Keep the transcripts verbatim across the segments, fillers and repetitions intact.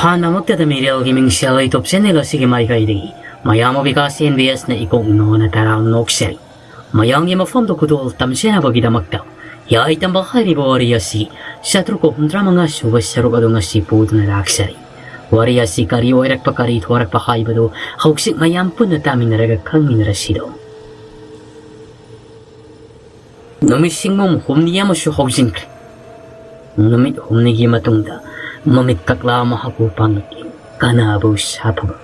ꯑꯍꯥꯟꯕꯃꯛꯇꯗ ꯃꯤꯔꯦꯜꯒꯤ ꯃꯤꯡꯁꯦꯜ ꯂꯩꯇꯣꯞ channel ꯑꯁꯤꯒꯤ ꯃꯥꯏꯀꯩꯗꯒꯤ ꯃꯌꯥꯝ ꯕꯤꯀꯥꯁ ꯑꯦꯟ ꯕꯤ ꯑꯦꯁꯅ ꯏꯀꯣꯛ ꯅꯣꯅ ꯇꯔꯥꯝ ꯅꯣꯛꯆꯔꯤ꯫ ꯃꯌꯥꯝꯒꯤ ꯃꯐꯝꯗ ꯈꯨꯗꯣꯜ ꯇꯝꯖꯅꯕꯒꯤꯗꯃꯛꯇ ꯌꯥꯏ ꯇꯝꯕ ꯍꯥꯏꯔꯤꯕ ꯋꯥꯔꯤ ꯑꯁꯤ ꯆꯥꯇ꯭ꯔꯨꯛꯀ ꯍꯨꯝꯗ꯭ꯔꯥ ꯃꯉꯥ ꯁꯨꯕ ꯁꯔꯨꯛ ꯑꯗꯨ ꯉꯁꯤ ꯄꯨꯗꯨꯅ ꯂꯥꯛꯆꯔꯤ꯫ ꯋꯥꯔꯤ ꯑꯁꯤ ꯀꯔꯤ ꯑꯣꯏꯔꯛꯄ, ꯀꯔꯤ ꯊꯣꯔꯛꯄ ꯍꯥꯏꯕꯗꯨ ꯍꯧꯖꯤꯛ ꯃꯌꯥꯝ ꯄꯨꯟꯅ ꯇꯥꯃꯤꯟꯅꯔꯒ ꯈꯪꯃꯤꯟꯅꯔꯁꯤꯗꯣ꯫ ꯅꯨꯃꯤꯠ ꯁꯤꯡꯕꯨꯝ ꯍꯨꯝꯅꯤ ꯑꯃꯁꯨ ꯍꯧꯖꯤꯟꯈ꯭ꯔꯦ꯫ ꯅꯨꯃꯤꯠ ꯍꯨꯝꯅꯤꯒꯤ ꯃꯇꯨꯡꯗ ꯃꯃꯤꯠ ꯀꯛꯂꯥ ꯃꯍꯥꯛꯄꯨ ꯄꯥꯡꯂꯛꯂꯤ꯫ ꯀꯅꯥꯕꯨ ꯁꯥꯐꯕ?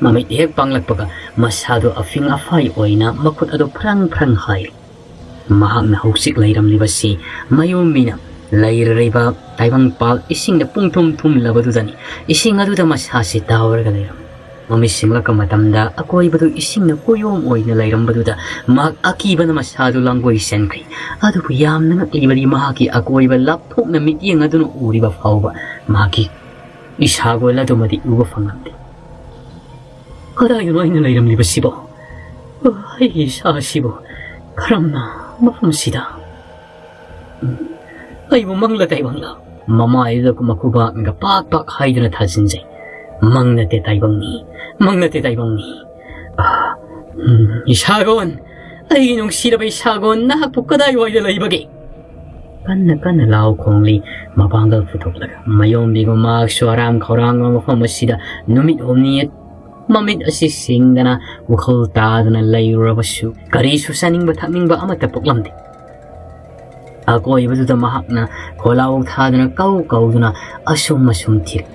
ꯃꯃꯤꯠ ꯍꯦꯛ ꯄꯥꯡꯂꯛꯄꯒ ꯃꯁꯥꯗꯨ ꯑꯐꯤꯡ ꯑꯐꯥꯏ ꯑꯣꯏꯅ ꯃꯈꯨꯠ ꯑꯗꯨ ꯐ꯭ꯔꯪ ꯐ꯭ꯔꯪ ꯍꯥꯏꯔꯤ꯫ ꯃꯍꯥꯛꯅ ꯍꯧꯖꯤꯛ ꯂꯩꯔꯝꯂꯤꯕꯁꯤ ꯃꯌꯨꯝ ꯃꯤꯅ ꯂꯩꯔꯤꯕ ꯇꯥꯏꯕꯪꯄꯥꯜ ꯏꯁꯤꯡꯅ ꯄꯨꯡꯊꯨꯝ ꯊꯨꯝꯂꯕꯗꯨꯗꯅꯤ꯫ ꯏꯁꯤꯡ ꯑꯗꯨꯗ ꯃꯁꯥꯁꯤ ꯇꯥꯎꯔꯒ ꯂꯩꯔꯝꯃꯤ꯫ ꯃꯃꯤꯠ ꯁꯤꯡꯂꯛꯄ ꯃꯇꯝꯗ ꯑꯀꯣꯏꯕꯗꯨ ꯏꯁꯤꯡꯅ ꯀꯣꯏꯌꯣꯝ ꯑꯣꯏꯅ ꯂꯩꯔꯝꯕꯗꯨꯗ ꯃꯍꯥꯛ ꯑꯀꯤꯕꯅ ꯃꯁꯥꯗꯨ ꯂꯥꯡꯒꯣꯏ ꯆꯦꯟꯈ꯭ꯔꯤ꯫ ꯑꯗꯨꯕꯨ ꯌꯥꯝꯅ ꯉꯛꯂꯤꯕꯗꯤ ꯃꯍꯥꯛꯀꯤ ꯑꯀꯣꯏꯕ ꯂꯥꯞꯊꯣꯛꯅ ꯃꯤꯠꯌꯦꯡ ꯑꯗꯨꯅ ꯎꯔꯤꯕ ꯐꯥꯎꯕ ꯃꯍꯥꯛꯀꯤ ꯏꯁꯥꯒꯣꯜ ꯑꯗꯨꯃꯗꯤ ꯎꯕ ꯐꯪꯂꯝꯗꯦ꯫ ꯀꯗꯥꯏꯗꯅꯣ ꯑꯩꯅ ꯂꯩꯔꯝꯂꯤꯕꯁꯤꯕꯣ? ꯑꯩꯒꯤ ꯏꯁꯥꯁꯤꯕꯨ ꯀꯔꯝꯅ ꯃꯐꯝꯁꯤꯗ? ꯎꯝ, ꯑꯩꯕꯨ ꯃꯪꯂ ꯇꯥꯏꯕꯪꯂ? ꯃꯃꯥꯏꯗꯨꯗ ꯃꯈꯨꯕꯥꯛꯅꯒ ꯄꯥꯛ ꯄꯥꯛ ꯍꯥꯏꯗꯨꯅ ꯊꯥꯖꯤꯟꯖꯩ꯫ ꯃꯪ ꯅꯠꯇꯦ ꯇꯥꯏꯕꯪꯅꯤ, ꯃꯪ ꯅꯠꯇꯦ ꯇꯥꯏꯕꯪꯅꯤ꯫ ꯑꯥ, ꯎꯝ, ꯏꯁꯥꯒꯣꯟ, ꯑꯩꯒꯤ ꯅꯨꯡꯁꯤꯔꯕ ꯏꯁꯥꯒꯣꯟ, ꯅꯍꯥꯛꯄꯨ ꯀꯗꯥꯏꯋꯥꯏꯗ ꯂꯩꯕꯒꯦ? ꯀꯟꯅ ꯀꯟꯅ ꯂꯥꯎ ꯈꯣꯡꯂꯤ꯫ ꯃꯄꯥꯡꯒꯜ ꯄꯨꯊꯣꯛꯂꯒ ꯃꯌꯣꯝꯕꯤꯒꯨꯝ ꯃꯍꯥꯛꯁꯨ ꯑꯔꯥꯝ ꯈꯧꯔꯥꯡꯕ ꯃꯐꯝ ꯑꯁꯤꯗ ꯅꯨꯃꯤꯠ ꯍꯨꯝꯅꯤ ꯃꯃꯤꯠ ꯑꯁꯤ ꯁꯤꯡꯗꯅ ꯋꯥꯈꯜ ꯇꯥꯗꯅ ꯂꯩꯔꯨꯔꯕꯁꯨ ꯀꯔꯤꯁꯨ ꯆꯥꯅꯤꯡꯕ ꯊꯛꯅꯤꯡꯕ ꯑꯃꯠꯇ ꯄꯣꯛꯂꯝꯗꯦ꯫ ꯑꯀꯣꯏꯕꯗꯨꯗ ꯃꯍꯥꯛꯅ ꯈꯣꯜꯂꯥꯎ ꯊꯥꯗꯨꯅ ꯀꯧ ꯀꯧꯗꯨꯅ ꯑꯁꯨꯝ ꯑꯁꯨꯝ ꯊꯤꯔꯤ꯫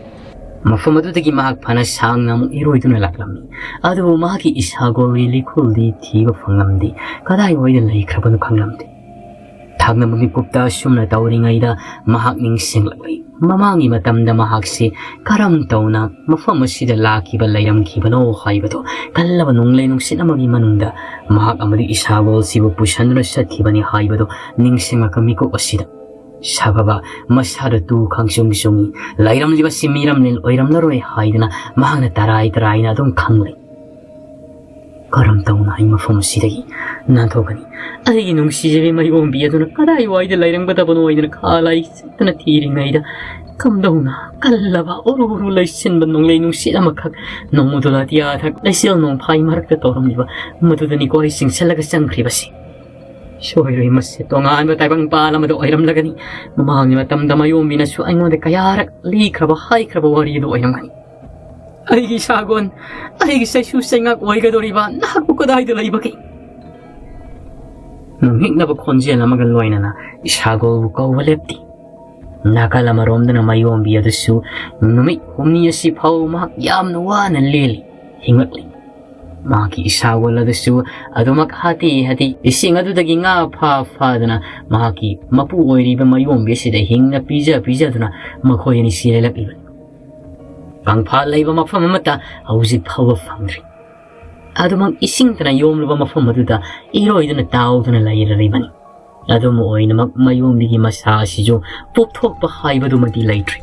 ꯃꯐꯝ ꯑꯗꯨꯗꯒꯤ ꯃꯍꯥꯛ ꯐꯅ ꯁꯥꯡꯅ ꯑꯃꯨꯛ ꯏꯔꯣꯏꯗꯨꯅ ꯂꯥꯛꯂꯝꯃꯤ꯫ ꯑꯗꯨꯕꯨ ꯃꯍꯥꯛꯀꯤ ꯏꯁꯥꯒꯣꯜꯒꯤ ꯂꯤꯈꯨꯜꯗꯤ ꯊꯤꯕ ꯐꯪꯂꯝꯗꯦ꯫ ꯀꯗꯥꯏꯋꯥꯏꯗ ꯂꯩꯈ꯭ꯔꯕꯅꯣ ꯈꯪꯂꯝꯗꯦ꯫ ꯊꯛꯅꯕ ꯃꯤꯀꯨꯞꯇ ꯑꯁꯨꯝꯅ ꯇꯧꯔꯤꯉꯩꯗ ꯃꯍꯥꯛ ꯅꯤꯡꯁꯤꯡꯂꯛꯂꯤ꯫ ꯃꯃꯥꯡꯒꯤ ꯃꯇꯝꯗ ꯃꯍꯥꯛꯁꯤ ꯀꯔꯝ ꯇꯧꯅ ꯃꯐꯝ ꯑꯁꯤꯗ ꯂꯥꯛꯈꯤꯕ ꯂꯩꯔꯝꯈꯤꯕꯅꯣ ꯍꯥꯏꯕꯗꯨ ꯀꯜꯂꯕ ꯅꯣꯡꯂꯩ ꯅꯨꯡꯁꯤꯠ ꯑꯃꯒꯤ ꯃꯅꯨꯡꯗ ꯃꯍꯥꯛ ꯑꯃꯗꯤ ꯏꯁꯥꯒꯣꯜꯁꯤꯕꯨ ꯄꯨꯁꯟꯗꯨꯅ ꯆꯠꯈꯤꯕꯅꯤ ꯍꯥꯏꯕꯗꯨ ꯅꯤꯡꯁꯤꯡꯂꯛꯄ ꯃꯤꯀꯨꯞ ꯑꯁꯤꯗ ꯁꯥꯐꯕ ꯃꯁꯥꯗ ꯇꯨ ꯈꯪꯆꯨꯡ ꯆꯨꯡꯏ꯫ ꯂꯩꯔꯝꯂꯤꯕꯁꯤ ꯃꯤꯔꯝꯂꯦꯟ ꯑꯣꯏꯔꯝꯂꯔꯣꯏ ꯍꯥꯏꯗꯨꯅ ꯃꯍꯥꯛꯅ ꯇꯔꯥꯏ ꯇꯔꯥꯏꯅ ꯑꯗꯨꯝ ꯈꯪꯂꯩ꯫ ꯀꯔꯝ ꯇꯧꯅ ꯑꯩ ꯃꯐꯝ ꯑꯁꯤꯗꯒꯤ ꯅꯥꯟꯊꯣꯛꯀꯅꯤ? ꯑꯩꯒꯤ ꯅꯨꯡꯁꯤꯖꯕꯤ ꯃꯥꯏꯑꯣꯟꯕꯤ ꯑꯗꯨꯅ ꯀꯗꯥꯏꯋꯥꯏꯗ ꯂꯩꯔꯝꯒꯗꯕꯅꯣ ꯍꯥꯏꯗꯅ ꯈꯥ ꯂꯥꯏ ꯆꯠꯇꯅ ꯊꯤꯔꯤꯉꯩꯗ ꯀꯝꯗꯧꯅ ꯀꯜꯂꯕ ꯎꯔꯨ ꯎꯔꯨ ꯂꯩꯁꯤꯟꯕ ꯅꯣꯡꯂꯩ ꯅꯨꯡꯁꯤꯠ ꯑꯃꯈꯛ ꯅꯣꯡꯃꯗꯨ ꯂꯥꯇꯤꯌꯥ ꯊꯛ ꯂꯩꯆꯤꯜ ꯅꯣꯡꯐꯥꯏ ꯃꯔꯛꯇ ꯇꯧꯔꯝꯂꯤꯕ ꯃꯗꯨꯗꯅꯤꯀꯣ ꯑꯩ ꯆꯤꯡꯁꯤꯜꯂꯒ ꯆꯪꯈ꯭ꯔꯤꯕꯁꯤ꯫ ꯁꯣꯏꯔꯣꯏ, ꯃꯁꯤ ꯇꯣꯉꯥꯟꯕ ꯇꯥꯏꯕꯪ ꯄꯥꯜ ꯑꯃꯗ ꯑꯣꯏꯔꯝꯂꯒꯅꯤ꯫ ꯃꯃꯥꯡꯒꯤ ꯃꯇꯝꯗ ꯃꯌꯣꯝꯕꯤꯅꯁꯨ ꯑꯩꯉꯣꯟꯗ ꯀꯌꯥꯔꯛ ꯂꯤꯈ꯭ꯔꯕ ꯍꯥꯏꯈ꯭ꯔꯕ ꯋꯥꯔꯤ ꯑꯗꯨ ꯑꯣꯏꯔꯝꯒꯅꯤ꯫ ꯑꯩꯒꯤ ꯏꯁꯥꯒꯣꯟ, ꯑꯩꯒꯤ ꯆꯩꯁꯨ ꯆꯩꯉꯥꯛ ꯑꯣꯏꯒꯗꯧꯔꯤꯕ ꯅꯍꯥꯛꯄꯨ ꯀꯗꯥꯏꯗ ꯂꯩꯕꯒꯦ? ꯅꯨꯡꯍꯤꯛꯅꯕ ꯈꯣꯟꯖꯦꯜ ꯑꯃꯒ ꯂꯣꯏꯅꯅ ꯏꯁꯥꯒꯣꯜꯕꯨ ꯀꯧꯕ ꯂꯦꯞꯇꯦ꯫ ꯅꯥꯀꯜ ꯑꯃꯔꯣꯝꯗꯅ ꯃꯌꯣꯝꯕꯤ ꯑꯗꯨꯁꯨ ꯅꯨꯃꯤꯠ ꯍꯨꯝꯅꯤ ꯑꯁꯤ ꯐꯥꯎ ꯃꯍꯥꯛ ꯌꯥꯝꯅ ꯋꯥꯅ ꯂꯦꯜꯂꯤ, ꯍꯤꯡꯂꯛꯂꯤ꯫ ꯃꯍꯥꯛꯀꯤ ꯏꯁꯥꯒꯣꯜ ꯑꯗꯨꯁꯨ ꯑꯗꯨꯃꯛ ꯍꯥꯇꯦ ꯍꯥꯇꯦ ꯏꯁꯤꯡ ꯑꯗꯨꯗꯒꯤ ꯉꯥ ꯐꯥ ꯐꯥꯗꯨꯅ ꯃꯍꯥꯛꯀꯤ ꯃꯄꯨ ꯑꯣꯏꯔꯤꯕ ꯃꯌꯣꯝꯕꯤ ꯑꯁꯤꯗ ꯍꯤꯡꯅ ꯄꯤꯖ ꯄꯤꯖꯗꯨꯅ ꯃꯈꯣꯏ ꯑꯅꯤ ꯁꯤꯔꯦꯜꯂꯛꯂꯤꯕꯅꯤ꯫ ꯀꯪꯐꯥꯜ ꯂꯩꯕ ꯃꯐꯝ ꯑꯃꯠꯇ ꯍꯧꯖꯤꯛ ꯐꯥꯎꯕ ꯐꯪꯗ꯭ꯔꯤ꯫ ꯑꯗꯨꯃꯛ ꯏꯁꯤꯡꯇꯅ ꯌꯣꯝꯂꯕ ꯃꯐꯝ ꯑꯗꯨꯗ ꯏꯔꯣꯏꯗꯨꯅ ꯇꯥꯎꯗꯨꯅ ꯂꯩꯔꯔꯤꯕꯅꯤ꯫ ꯑꯗꯨꯝ ꯑꯣꯏꯅꯃꯛ ꯃꯌꯣꯝꯕꯤꯒꯤ ꯃꯁꯥ ꯑꯁꯤꯁꯨ ꯄꯣꯞꯊꯣꯛꯄ ꯍꯥꯏꯕꯗꯨꯃꯗꯤ ꯂꯩꯇ꯭ꯔꯤ꯫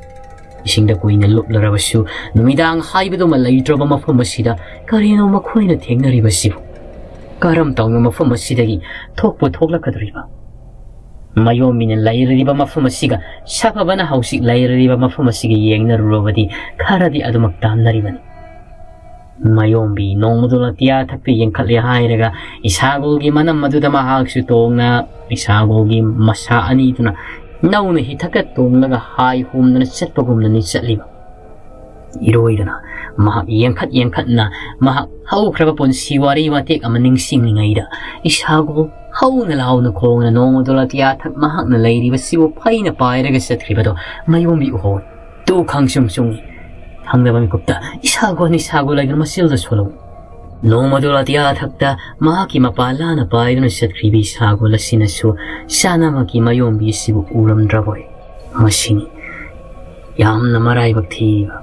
ꯏꯁꯤꯡꯗ ꯀꯨꯏꯅ ꯂꯨꯞꯂꯔꯕꯁꯨ ꯅꯨꯃꯤꯗꯥꯡ ꯍꯥꯏꯕꯗꯨꯃ ꯂꯩꯇ꯭ꯔꯕ ꯃꯐꯝ ꯑꯁꯤꯗ ꯀꯔꯤꯅꯣ ꯃꯈꯣꯏꯅ ꯊꯦꯡꯅꯔꯤꯕꯁꯤꯕꯨ? ꯀꯔꯝ ꯇꯧꯅ ꯃꯐꯝ ꯑꯁꯤꯗꯒꯤ ꯊꯣꯛꯄꯨ ꯊꯣꯛꯂꯛꯀꯗꯧꯔꯤꯕ? ꯃꯌꯣꯝꯕꯤꯅ ꯂꯩꯔꯤꯕ ꯃꯐꯝ ꯑꯁꯤꯒ ꯁꯥꯐꯕꯅ ꯍꯧꯖꯤꯛ ꯂꯩꯔꯤꯕ ꯃꯐꯝ ꯑꯁꯤꯒ ꯌꯦꯡꯅꯔꯨꯔꯕꯗꯤ ꯈꯔꯗꯤ ꯑꯗꯨꯃꯛ ꯇꯥꯝꯅꯔꯤꯕꯅꯤ꯫ ꯃꯌꯣꯝꯕꯤ ꯅꯣꯡꯃꯗꯨ ꯂꯥꯇꯤꯌꯥ ꯊꯛꯇ ꯌꯦꯡꯈꯠꯂꯦ ꯍꯥꯏꯔꯒ ꯏꯁꯥꯒꯣꯜꯒꯤ ꯃꯅꯝ ꯑꯗꯨꯗ ꯃꯍꯥꯛꯁꯨ ꯇꯣꯡꯅ ꯏꯁꯥꯒꯣꯜꯒꯤ ꯃꯁꯥ ꯑꯅꯤꯗꯨꯅ ꯅꯧꯅ ꯍꯤꯊꯛꯇ ꯇꯣꯡꯂꯒ ꯍꯥꯏ ꯍꯣꯝꯗꯅ ꯆꯠꯄꯒꯨꯝꯅꯅꯤ ꯆꯠꯂꯤꯕ꯫ ꯏꯔꯣꯏꯗꯅ ꯃꯍꯥꯛ ꯌꯦꯡꯈꯠ ꯌꯦꯡꯈꯠꯅ ꯃꯍꯥꯛ ꯍꯧꯈ꯭ꯔꯕ ꯄꯨꯟꯁꯤ ꯋꯥꯔꯤ ꯃꯇꯦꯛ ꯑꯃ ꯅꯤꯡꯁꯤꯡꯂꯤꯉꯩꯗ ꯏꯁꯥꯒꯣꯜ ꯍꯧꯅ ꯂꯥꯎꯅ ꯈꯣꯡꯅ ꯅꯣꯡꯃꯗꯨ ꯂꯥꯇꯤꯌꯥ ꯊꯛ ꯃꯍꯥꯛꯅ ꯂꯩꯔꯤꯕꯁꯤꯕꯨ ꯐꯩꯅ ꯄꯥꯏꯔꯒ ꯆꯠꯈ꯭ꯔꯤꯕꯗꯣ ꯃꯌꯣꯝꯕꯤ ꯎꯍꯧꯏ꯫ ꯇꯨ ꯈꯪꯁꯨꯡ ꯁꯨꯡꯏ꯫ ꯊꯪꯅꯕ ꯃꯤꯀꯨꯞꯇ ꯏꯁꯥꯒꯣꯜ ꯏꯁꯥꯒꯣꯜ ꯍꯥꯏꯗꯨꯅ ꯃꯆꯤꯜꯗ ꯁꯣꯜꯍꯧꯏ꯫ ꯅꯣꯡꯃꯗꯨ ꯑꯇꯤꯌꯥ ꯊꯛꯇ ꯃꯍꯥꯛꯀꯤ ꯃꯄꯥ ꯂꯥꯅ ꯄꯥꯏꯗꯨꯅ ꯆꯠꯈ꯭ꯔꯤꯕ ꯏꯁꯥꯒꯣꯜ ꯑꯁꯤꯅꯁꯨ ꯆꯥꯅꯃꯛꯀꯤ ꯃꯌꯣꯝꯕꯤ ꯑꯁꯤꯕꯨ ꯎꯔꯝꯗ꯭ꯔꯕꯣꯏ꯫ ꯃꯁꯤꯅꯤ ꯌꯥꯝꯅ ꯃꯔꯥꯏꯕꯛ ꯊꯤꯔꯤꯕ꯫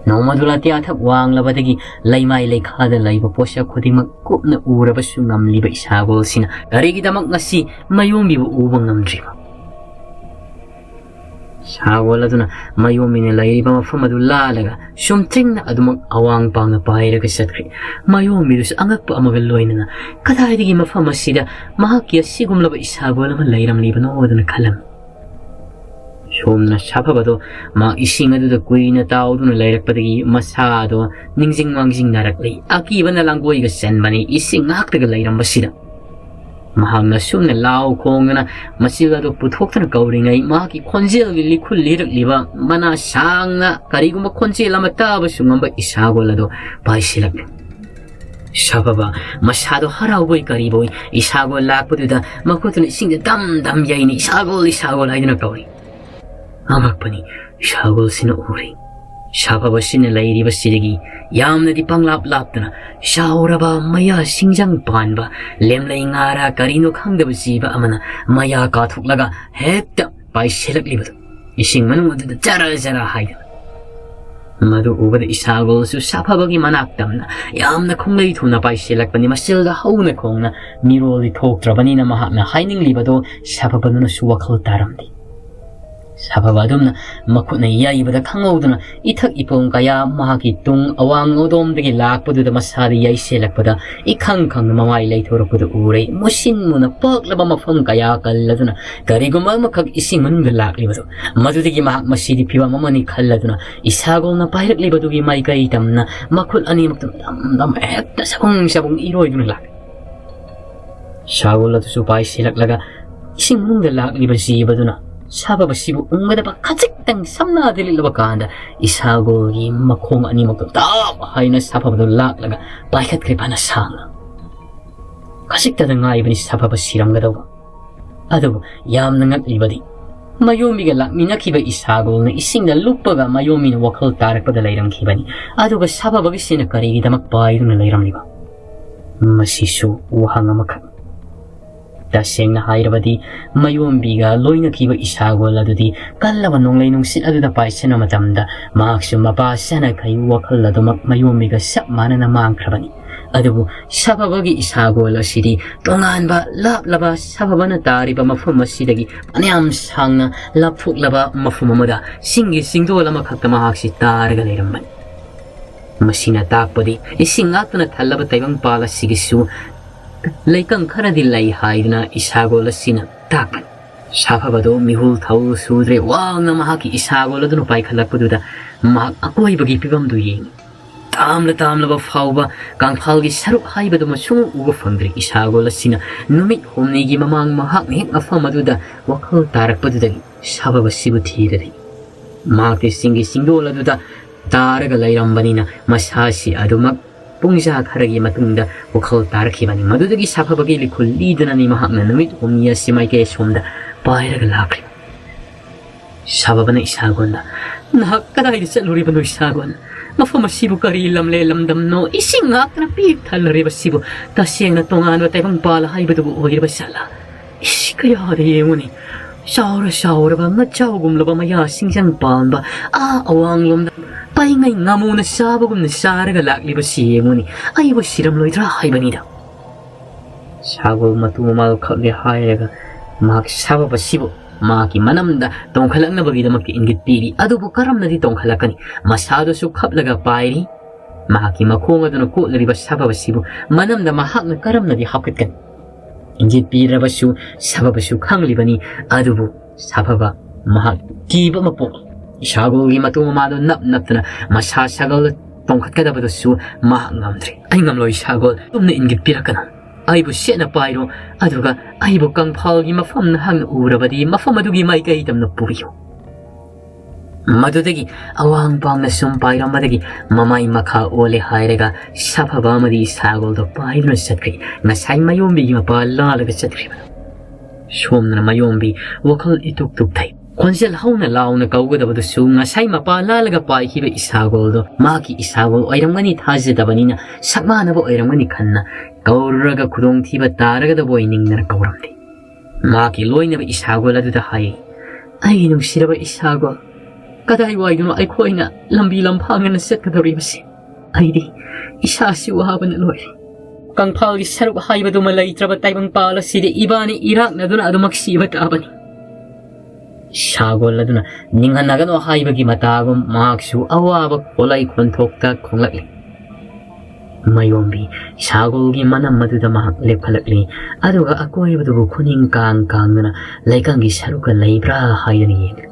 ꯅꯣꯡꯃꯗꯨ ꯑꯇꯤꯌꯥ ꯊꯛ ꯋꯥꯡꯂꯕꯗꯒꯤ ꯂꯩꯃꯥꯏ ꯂꯩꯈꯥꯗ ꯂꯩꯕ ꯄꯣꯠꯁꯛ ꯈꯨꯗꯤꯡꯃꯛ ꯀꯨꯞꯅ ꯎꯔꯕꯁꯨ ꯉꯝꯂꯤꯕ ꯏꯁꯥꯒꯣꯜꯁꯤꯅ ꯀꯔꯤꯒꯤꯗꯃꯛ ꯉꯁꯤ ꯃꯌꯣꯝꯕꯤꯕꯨ ꯎꯕ ꯉꯝꯗ꯭ꯔꯤꯕ? ꯁꯥꯒꯣꯜ ꯑꯗꯨꯅ ꯃꯌꯣꯝꯕꯤꯅ ꯂꯩꯔꯤꯕ ꯃꯐꯝ ꯑꯗꯨ ꯂꯥꯜꯂꯒ ꯁꯨꯝꯊꯤꯡꯅ ꯑꯗꯨꯃꯛ ꯑꯋꯥꯡ ꯄꯥꯡꯅ ꯄꯥꯏꯔꯒ ꯆꯠꯈ꯭ꯔꯦ꯫ ꯃꯌꯣꯝꯕꯤꯗꯨꯁꯨ ꯑꯉꯛꯄ ꯑꯃꯒ ꯂꯣꯏꯅꯅ ꯀꯗꯥꯏꯗꯒꯤ ꯃꯐꯝ ꯑꯁꯤꯗ ꯃꯍꯥꯛꯀꯤ ꯑꯁꯤꯒꯨꯝꯂꯕ ꯏꯁꯥꯒꯣꯜ ꯑꯃ ꯂꯩꯔꯝꯂꯤꯕꯅꯣ ꯑꯗꯨꯅ ꯈꯜꯂꯝꯃꯤ꯫ ꯁꯣꯝꯅ ꯁꯥꯐꯕꯗꯣ ꯃꯥ ꯏꯁꯤꯡ ꯑꯗꯨꯗ ꯀꯨꯏꯅ ꯇꯥꯎꯗꯨꯅ ꯂꯩꯔꯛꯄꯗꯒꯤ ꯃꯁꯥꯗꯣ ꯅꯤꯡꯁꯤꯡ ꯃꯥꯡꯖꯤꯡꯅꯔꯛꯂꯤ꯫ ꯑꯀꯤꯕꯅ ꯂꯥꯡꯒꯣꯏꯒ ꯆꯟꯕꯅꯤ ꯏꯁꯤꯡ ꯉꯥꯛꯇꯒ ꯂꯩꯔꯝꯕꯁꯤꯗ꯫ ꯃꯍꯥꯛꯅ ꯁꯨꯝꯅ ꯂꯥꯎ ꯈꯣꯡꯗꯅ ꯃꯆꯤꯜ ꯑꯗꯨ ꯄꯨꯊꯣꯛꯇꯨꯅ ꯀꯧꯔꯤꯉꯩ, ꯃꯍꯥꯛꯀꯤ ꯈꯣꯟꯖꯦꯜꯒꯤ ꯂꯤꯈꯨꯜ ꯂꯤꯔꯛꯂꯤꯕ ꯃꯅꯥ ꯁꯥꯡꯅ ꯀꯔꯤꯒꯨꯝꯕ ꯈꯣꯟꯖꯦꯜ ꯑꯃ ꯇꯥꯕꯁꯨ ꯉꯝꯕ ꯏꯁꯥꯒꯣꯜ ꯑꯗꯨ ꯄꯥꯏꯁꯤꯜꯂꯛꯂꯦ꯫ ꯁꯥꯐꯕ ꯃꯁꯥꯗꯣ ꯍꯔꯥꯎꯕꯣꯏ ꯀꯔꯤꯕꯣꯏ ꯏꯁꯥꯒꯣꯜ ꯂꯥꯛꯄꯗꯨꯗ ꯃꯈꯨꯠꯇꯨꯅ ꯏꯁꯤꯡꯗ ꯗꯝ ꯗꯝ ꯌꯩꯅꯤ, "ꯏꯁꯥꯒꯣꯜ, ꯏꯁꯥꯒꯣꯜ" ꯍꯥꯏꯗꯨꯅ ꯀꯧꯔꯤ꯫ ꯑꯉꯛꯄꯅꯤ, ꯏꯁꯥꯒꯣꯜꯁꯤꯅ ꯎꯔꯤ꯫ ꯁꯥꯐꯕꯁꯤꯅ ꯂꯩꯔꯤꯕꯁꯤꯗꯒꯤ ꯌꯥꯝꯅꯗꯤ ꯄꯪꯂꯥꯞ ꯂꯥꯞꯇꯅ ꯆꯥꯎꯔꯕ ꯃꯌꯥ ꯁꯤꯡꯖꯪ ꯄꯥꯟꯕ ꯂꯦꯝꯂꯩ ꯉꯥꯔꯥ ꯀꯔꯤꯅꯣ ꯈꯪꯗꯕ ꯖꯤꯕ ꯑꯃꯅ ꯃꯌꯥ ꯀꯥꯊꯣꯛꯂꯒ ꯍꯦꯛꯇ ꯄꯥꯏꯁꯤꯜꯂꯛꯂꯤꯕꯗꯨ ꯏꯁꯤꯡ ꯃꯅꯨꯡ ꯑꯗꯨꯗ ꯖꯔ ꯖꯔ ꯍꯥꯏꯗꯅ꯫ ꯃꯗꯨ ꯎꯕꯗ ꯏꯁꯥꯒꯣꯜꯁꯨ ꯁꯥꯐꯕꯒꯤ ꯃꯅꯥꯛ ꯇꯝꯅ ꯌꯥꯝꯅ ꯈꯣꯡꯂꯩ ꯊꯨꯅ ꯄꯥꯏꯁꯤꯜꯂꯛꯄꯅꯤ꯫ ꯃꯆꯤꯜꯗ ꯍꯧꯅ ꯈꯣꯡꯅ ꯃꯤꯔꯣꯜꯗꯤ ꯊꯣꯛꯇ꯭ꯔꯕꯅꯤꯅ ꯃꯍꯥꯛꯅ ꯍꯥꯏꯅꯤꯡꯂꯤꯕꯗꯣ ꯁꯥꯐꯕꯗꯨꯅꯁꯨ ꯋꯥꯈꯜ ꯇꯥꯔꯝꯗꯦ꯫ ꯁꯥꯐꯕ ꯑꯗꯨꯝꯅ ꯃꯈꯨꯠꯅ ꯌꯩꯕꯗ ꯈꯪꯍꯧꯗꯅ ꯏꯊꯛ ꯏꯄꯣꯝ ꯀꯌꯥ ꯃꯍꯥꯛꯀꯤ ꯇꯨꯡ ꯑꯋꯥꯡ ꯑꯗꯣꯝꯗꯒꯤ ꯂꯥꯛꯄꯗꯨꯗ ꯃꯁꯥꯗ ꯌꯩꯁꯤꯜꯂꯛꯄꯗ ꯏꯈꯪ ꯈꯪꯅ ꯃꯃꯥꯏ ꯂꯩꯊꯣꯔꯛꯄꯗꯨ ꯎꯔꯦ꯫ ꯃꯨꯁꯤꯟ ꯃꯨꯅ ꯄꯥꯛꯂꯕ ꯃꯐꯝ ꯀꯌꯥ ꯀꯜꯂꯗꯨꯅ ꯀꯔꯤꯒꯨꯝꯕ ꯑꯃꯈꯛ ꯏꯁꯤꯡ ꯃꯅꯨꯡꯗ ꯂꯥꯛꯂꯤꯕꯗꯨ, ꯃꯗꯨꯗꯒꯤ ꯃꯍꯥꯛ ꯃꯁꯤꯗꯤ ꯐꯤꯕꯝ ꯑꯃꯅꯤ ꯈꯜꯂꯗꯨꯅ ꯏꯁꯥꯒꯣꯜꯅ ꯄꯥꯏꯔꯛꯂꯤꯕꯗꯨꯒꯤ ꯃꯥꯏꯀꯩ ꯇꯝꯅ ꯃꯈꯨꯠ ꯑꯅꯤꯃꯛꯇꯨ ꯗꯝ ꯗꯝ ꯍꯦꯛꯇ ꯁꯕꯨꯡ ꯁꯕꯨꯡ ꯏꯔꯣꯏꯗꯨꯅ ꯂꯥꯛꯂꯤ꯫ ꯁꯥꯒꯣꯜ ꯑꯗꯨꯁꯨ ꯄꯥꯏꯁꯤꯜꯂꯛꯂꯒ ꯏꯁꯤꯡ ꯃꯅꯨꯡꯗ ꯂꯥꯛꯂꯤꯕ ꯖꯤꯕꯗꯨꯅ ꯁꯥꯐꯕꯁꯤꯕꯨ ꯎꯪꯒꯗꯕ ꯈꯖꯤꯛꯇꯪ ꯁꯝꯅꯗ ꯂꯤꯠꯂꯕ ꯀꯥꯟꯗ ꯏꯁꯥꯒꯣꯜꯒꯤ ꯃꯈꯣꯡ ꯑꯅꯤꯃꯛꯇꯣ ꯇꯞ ꯍꯥꯏꯅ ꯁꯥꯐꯕꯗꯨ ꯂꯥꯛꯂꯒ ꯄꯥꯏꯈꯠꯈ꯭ꯔꯦ ꯐꯅ ꯁꯥꯡꯅ꯫ ꯈꯖꯤꯛꯇꯗ ꯉꯥꯏꯕꯅꯤ ꯁꯥꯐꯕ ꯁꯤꯔꯝꯒꯗꯧꯕ꯫ ꯑꯗꯨꯕꯨ ꯌꯥꯝꯅ ꯉꯛꯂꯤꯕꯗꯤ ꯃꯌꯣꯝꯕꯤꯒ ꯂꯥꯛꯃꯤꯟꯅꯈꯤꯕ ꯏꯁꯥꯒꯣꯜꯅ ꯏꯁꯤꯡꯗ ꯂꯨꯞꯄꯒ ꯃꯌꯣꯝꯕꯤꯅ ꯋꯥꯈꯜ ꯇꯥꯔꯛꯄꯗ ꯂꯩꯔꯝꯈꯤꯕꯅꯤ꯫ ꯑꯗꯨꯒ ꯁꯥꯐꯕꯒꯤꯁꯤꯅ ꯀꯔꯤꯒꯤꯗꯃꯛ ꯄꯥꯏꯗꯨꯅ ꯂꯩꯔꯝꯂꯤꯕ? ꯃꯁꯤꯁꯨ ꯋꯥꯍꯪ ꯑꯃꯈꯛ꯫ ꯇꯁꯦꯡꯅ ꯍꯥꯏꯔꯕꯗꯤ ꯃꯌꯣꯝꯕꯤꯒ ꯂꯣꯏꯅꯈꯤꯕ ꯏꯁꯥꯒꯣꯜ ꯑꯗꯨꯗꯤ ꯀꯜꯂꯕ ꯅꯣꯡꯂꯩ ꯅꯨꯡꯁꯤꯠ ꯑꯗꯨꯗ ꯄꯥꯏꯁꯤꯟꯕ ꯃꯇꯝꯗ ꯃꯍꯥꯛꯁꯨ ꯃꯄꯥ ꯁꯅꯈꯩ ꯋꯥꯈꯜ ꯑꯗꯨꯃꯛ ꯃꯌꯣꯝꯕꯤꯒ ꯆꯞ ꯃꯥꯟꯅꯅ ꯃꯥꯡꯈ꯭ꯔꯕꯅꯤ꯫ ꯑꯗꯨꯕꯨ ꯁꯥꯐꯕꯒꯤ ꯏꯁꯥꯒꯣꯜ ꯑꯁꯤꯗꯤ ꯇꯣꯉꯥꯟꯕ ꯂꯥꯞꯂꯕ ꯁꯥꯐꯕꯅ ꯇꯥꯔꯤꯕ ꯃꯐꯝ ꯑꯁꯤꯗꯒꯤ ꯐꯅꯌꯥꯝ ꯁꯥꯡꯅ ꯂꯥꯞꯊꯣꯛꯂꯕ ꯃꯐꯝ ꯑꯃꯗ ꯆꯤꯡꯒꯤ ꯆꯤꯡꯗꯣꯜ ꯑꯃꯈꯛꯇ ꯃꯍꯥꯛꯁꯤ ꯇꯥꯔꯒ ꯂꯩꯔꯝꯕꯅꯤ꯫ ꯃꯁꯤꯅ ꯇꯥꯛꯄꯗꯤ ꯏꯁꯤꯡ ꯉꯥꯛꯇꯅ ꯊꯜꯂꯕ ꯇꯥꯏꯕꯪꯄꯥꯜ ꯑꯁꯤꯒꯤꯁꯨ ꯂꯩꯀꯪ ꯈꯔꯗꯤ ꯂꯩ ꯍꯥꯏꯗꯨꯅ ꯏꯁꯥꯒꯣꯜ ꯑꯁꯤꯅ ꯇꯥꯛꯄꯅꯤ꯫ ꯁꯥꯐꯕꯗꯣ ꯃꯤꯍꯨꯜ ꯊꯧ ꯁꯨꯗ꯭ꯔꯦ꯫ ꯋꯥꯡꯅ ꯃꯍꯥꯛꯀꯤ ꯏꯁꯥꯒꯣꯜ ꯑꯗꯨꯅ ꯄꯥꯏꯈꯠꯂꯛꯄꯗꯨꯗ ꯃꯍꯥꯛ ꯑꯀꯣꯏꯕꯒꯤ ꯐꯤꯕꯝꯗꯨ ꯌꯦꯡꯏ꯫ ꯇꯥꯝꯂ ꯇꯥꯝꯂꯕ ꯐꯥꯎꯕ ꯀꯪꯐꯥꯜꯒꯤ ꯁꯔꯨꯛ ꯍꯥꯏꯕꯗꯨꯃ ꯁꯨꯡꯎ ꯎꯕ ꯐꯪꯗ꯭ꯔꯦ꯫ ꯏꯁꯥꯒꯣꯜ ꯑꯁꯤꯅ ꯅꯨꯃꯤꯠ ꯍꯨꯝꯅꯤꯒꯤ ꯃꯃꯥꯡ ꯃꯍꯥꯛꯅ ꯍꯦꯛ ꯃꯐꯝ ꯑꯗꯨꯗ ꯋꯥꯈꯜ ꯇꯥꯔꯛꯄꯗꯨꯗꯒꯤ ꯁꯥꯐꯕ ꯑꯁꯤꯕꯨ ꯊꯤꯔꯔꯤ꯫ ꯃꯍꯥꯛꯇꯤ ꯆꯤꯡꯒꯤ ꯆꯤꯡꯗꯣꯜ ꯑꯗꯨꯗ ꯇꯥꯔꯒ ꯂꯩꯔꯝꯕꯅꯤꯅ ꯃꯁꯥꯁꯤ ꯑꯗꯨꯃꯛ ꯄꯨꯡꯖꯥ ꯈꯔꯒꯤ ꯃꯇꯨꯡꯗ ꯋꯥꯈꯜ ꯇꯥꯔꯛꯈꯤꯕꯅꯤ꯫ ꯃꯗꯨꯗꯒꯤ ꯁꯥꯐꯕꯒꯤ ꯂꯤꯈꯨꯜ ꯂꯤꯗꯨꯅꯅꯤ ꯃꯍꯥꯛꯅ ꯅꯨꯃꯤꯠ ꯍꯨꯝꯅꯤ ꯑꯁꯤ ꯃꯥꯏꯀꯩ ꯑꯁꯣꯝꯗ ꯄꯥꯏꯔꯒ ꯂꯥꯛꯈ꯭ꯔꯤꯕ꯫ ꯁꯥꯐꯕꯅ ꯏꯁꯥꯒꯣꯟꯗ, "ꯅꯍꯥꯛ ꯀꯗꯥꯏꯗ ꯆꯠꯂꯨꯔꯤꯕꯅꯣ ꯏꯁꯥꯒꯣꯟ? ꯃꯐꯝ ꯑꯁꯤꯕꯨ ꯀꯔꯤ ꯂꯝꯂꯦ ꯂꯝꯗꯝꯅꯣ? ꯏꯁꯤꯡ ꯉꯥꯛꯇꯅ ꯄꯤꯛ ꯊꯜꯂꯔꯤꯕꯁꯤꯕꯨ ꯇꯁꯦꯡꯅ ꯇꯣꯉꯥꯟꯕ ꯇꯥꯏꯕꯪꯄꯥꯜ ꯍꯥꯏꯕꯗꯨꯕꯨ ꯑꯣꯏꯔꯤꯕ ꯖꯥꯠꯂꯥ? ꯏꯁ, ꯀꯌꯥꯗ ꯌꯦꯡꯉꯨꯅꯤ꯫ ꯆꯥꯎꯔ ꯆꯥꯎꯔꯕ ꯉꯆꯥꯎꯒꯨꯝꯂꯕ ꯃꯌꯥꯁꯤꯡꯁꯪ ꯄꯥꯟꯕ ꯑꯥ ꯑꯋꯥꯡꯂꯣꯝꯗ ꯄꯩꯉꯩ ꯉꯥꯃꯨꯅ ꯆꯥꯕꯒꯨꯝꯅ ꯆꯥꯔꯒ ꯂꯥꯛꯂꯤꯕꯁꯤ ꯌꯦꯡꯉꯨꯅꯤ꯫ ꯑꯩꯕꯨ ꯁꯤꯔꯝꯂꯣꯏꯗ꯭ꯔꯥ ꯍꯥꯏꯕꯅꯤꯗ꯫" ꯁꯥꯒꯣꯜ ꯃꯇꯨ ꯃꯃꯥꯜ ꯈꯞꯂꯦ ꯍꯥꯏꯔꯒ ꯃꯍꯥꯛ ꯁꯥꯐꯕꯁꯤꯕꯨ ꯃꯍꯥꯛꯀꯤ ꯃꯅꯝꯗ ꯇꯣꯡꯈꯠꯂꯛꯅꯕꯒꯤꯗꯃꯛꯇ ꯏꯪꯒꯤꯠ ꯄꯤꯔꯤ꯫ ꯑꯗꯨꯕꯨ ꯀꯔꯝꯅꯗꯤ ꯇꯣꯡꯈꯠꯂꯛꯀꯅꯤ? ꯃꯁꯥꯗꯨꯁꯨ ꯈꯞꯂꯒ ꯄꯥꯏꯔꯤ꯫ ꯃꯍꯥꯛꯀꯤ ꯃꯈꯣꯡ ꯑꯗꯨꯅ ꯀꯣꯠꯂꯔꯤꯕ ꯁꯥꯐꯕꯁꯤꯕꯨ ꯃꯅꯝꯗ ꯃꯍꯥꯛꯅ ꯀꯔꯝꯅꯗꯤ ꯍꯥꯞꯀꯠꯀꯅꯤ? ꯏꯪꯒꯤꯠ ꯄꯤꯔꯕꯁꯨ ꯁꯥꯐꯕꯁꯨ ꯈꯪꯂꯤꯕꯅꯤ꯫ ꯑꯗꯨꯕꯨ ꯁꯥꯐꯕ ꯃꯍꯥꯛ ꯀꯤꯕ ꯑꯃ ꯄꯣꯛꯏ꯫ ꯏꯁꯥꯒꯣꯜꯒꯤ ꯃꯇꯨ ꯃꯃꯥꯗꯣ ꯅꯞ ꯅꯞꯇꯅ ꯃꯁꯥ ꯁꯥꯒꯣꯜꯗ ꯇꯣꯡꯈꯠꯀꯗꯕꯗꯨꯁꯨ ꯃꯍꯥꯛ ꯉꯝꯗ꯭ꯔꯦ꯫ "ꯑꯩ ꯉꯝꯂꯣꯏ ꯁꯥꯒꯣꯜ, ꯑꯗꯨꯝꯅ ꯏꯪꯒꯤꯠ ꯄꯤꯔꯛꯀꯅꯨ꯫ ꯑꯩꯕꯨ ꯁꯦꯠꯅ ꯄꯥꯏꯔꯣ, ꯑꯗꯨꯒ ꯑꯩꯕꯨ ꯀꯪꯐꯥꯜꯒꯤ ꯃꯐꯝ ꯅꯍꯥꯛꯅ ꯎꯔꯕꯗꯤ ꯃꯐꯝ ꯑꯗꯨꯒꯤ ꯃꯥꯏꯀꯩ ꯇꯝꯅ ꯄꯨꯕꯤꯌꯨ꯫" ꯃꯗꯨꯗꯒꯤ ꯑꯋꯥꯡ ꯄꯥꯡꯅ ꯁꯨꯝ ꯄꯥꯏꯔꯝꯕꯗꯒꯤ ꯃꯃꯥꯏ ꯃꯈꯥ ꯑꯣꯜꯂꯦ ꯍꯥꯏꯔꯒ ꯁꯥꯐꯕ ꯑꯃꯗꯤ ꯁꯥꯒꯣꯜꯗꯣ ꯄꯥꯏꯗꯨꯅ ꯆꯠꯈ꯭ꯔꯤ꯫ ꯉꯁꯥꯏ ꯃꯌꯣꯝꯕꯤꯒꯤ ꯃꯄꯥ ꯂꯥꯜꯂꯒ ꯆꯠꯈ꯭ꯔꯤꯕꯗꯣ꯫ ꯁꯣꯝꯗꯅ ꯃꯌꯣꯝꯕꯤ ꯋꯥꯈꯜ ꯏꯇꯨꯛ ꯇꯨꯛꯊꯩ꯫ ꯈꯣꯟꯖꯦꯜ ꯍꯧꯅ ꯂꯥꯎꯅ ꯀꯧꯒꯗꯕꯗꯨꯁꯨ ꯉꯁꯥꯏ ꯃꯄꯥ ꯂꯥꯜꯂꯒ ꯄꯥꯏꯈꯤꯕ ꯏꯁꯥꯒꯣꯜꯗꯣ ꯃꯍꯥꯛꯀꯤ ꯏꯁꯥꯒꯣꯜ ꯑꯣꯏꯔꯝꯒꯅꯤ ꯊꯥꯖꯗꯕꯅꯤꯅ ꯁꯛꯃꯥꯟꯅꯕ ꯑꯣꯏꯔꯝꯒꯅꯤ ꯈꯟꯅ ꯀꯧꯔꯨꯔꯒ ꯈꯨꯗꯣꯡꯊꯤꯕ ꯇꯥꯔꯒꯗꯕ ꯑꯣꯏ ꯅꯤꯡꯗꯅ ꯀꯧꯔꯝꯗꯦ꯫ ꯃꯍꯥꯛꯀꯤ ꯂꯣꯏꯅꯕ ꯏꯁꯥꯒꯣꯜ ꯑꯗꯨꯗ ꯍꯥꯏ, "ꯑꯩꯒꯤ ꯅꯨꯡꯁꯤꯔꯕ ꯏꯁꯥꯒꯣꯜ, ꯀꯗꯥꯏꯋꯥꯏꯗꯅꯣ ꯑꯩꯈꯣꯏꯅ ꯂꯝꯕꯤ ꯂꯝꯐꯥꯡ ꯑꯅ ꯆꯠꯀꯗꯧꯔꯤꯕꯁꯦ? ꯑꯩꯗꯤ ꯏꯁꯥꯁꯤ ꯋꯥꯕꯅ ꯂꯣꯏꯔꯦ꯫ ꯀꯪꯐꯥꯜꯒꯤ ꯁꯔꯨꯛ ꯍꯥꯏꯕꯗꯨꯃ ꯂꯩꯇ꯭ꯔꯕ ꯇꯥꯏꯕꯪꯄꯥꯜ ꯑꯁꯤꯗ ꯏꯕꯥꯅꯤ ꯏꯔꯥꯛꯅꯗꯨꯅ ꯑꯗꯨꯃꯛ ꯁꯤꯕ ꯇꯥꯕꯅꯤ꯫" ꯁꯥꯒꯣꯜ ꯑꯗꯨꯅ ꯅꯤꯡꯍꯟꯅꯒꯅꯨ ꯍꯥꯏꯕꯒꯤ ꯃꯇꯥꯒꯨꯝ ꯃꯍꯥꯛꯁꯨ ꯑꯋꯥꯕ ꯈꯣꯜꯂꯩ ꯈꯣꯟꯊꯣꯛꯇ ꯈꯣꯡꯂꯛꯂꯤ꯫ ꯃꯌꯣꯝꯕꯤ ꯁꯥꯒꯣꯜꯒꯤ ꯃꯅꯝ ꯑꯗꯨꯗ ꯃꯍꯥꯛ ꯂꯦꯞꯈꯠꯂꯛꯂꯤ꯫ ꯑꯗꯨꯒ ꯑꯀꯣꯏꯕꯗꯨꯕꯨ ꯈꯨꯅꯤꯡ ꯀꯥꯡ ꯀꯥꯡꯗꯨꯅ ꯂꯩꯀꯪꯒꯤ ꯁꯔꯨꯛꯀ ꯂꯩꯕ꯭ꯔꯥ ꯍꯥꯏꯗꯨꯅ ꯌꯦꯡꯂꯤ꯫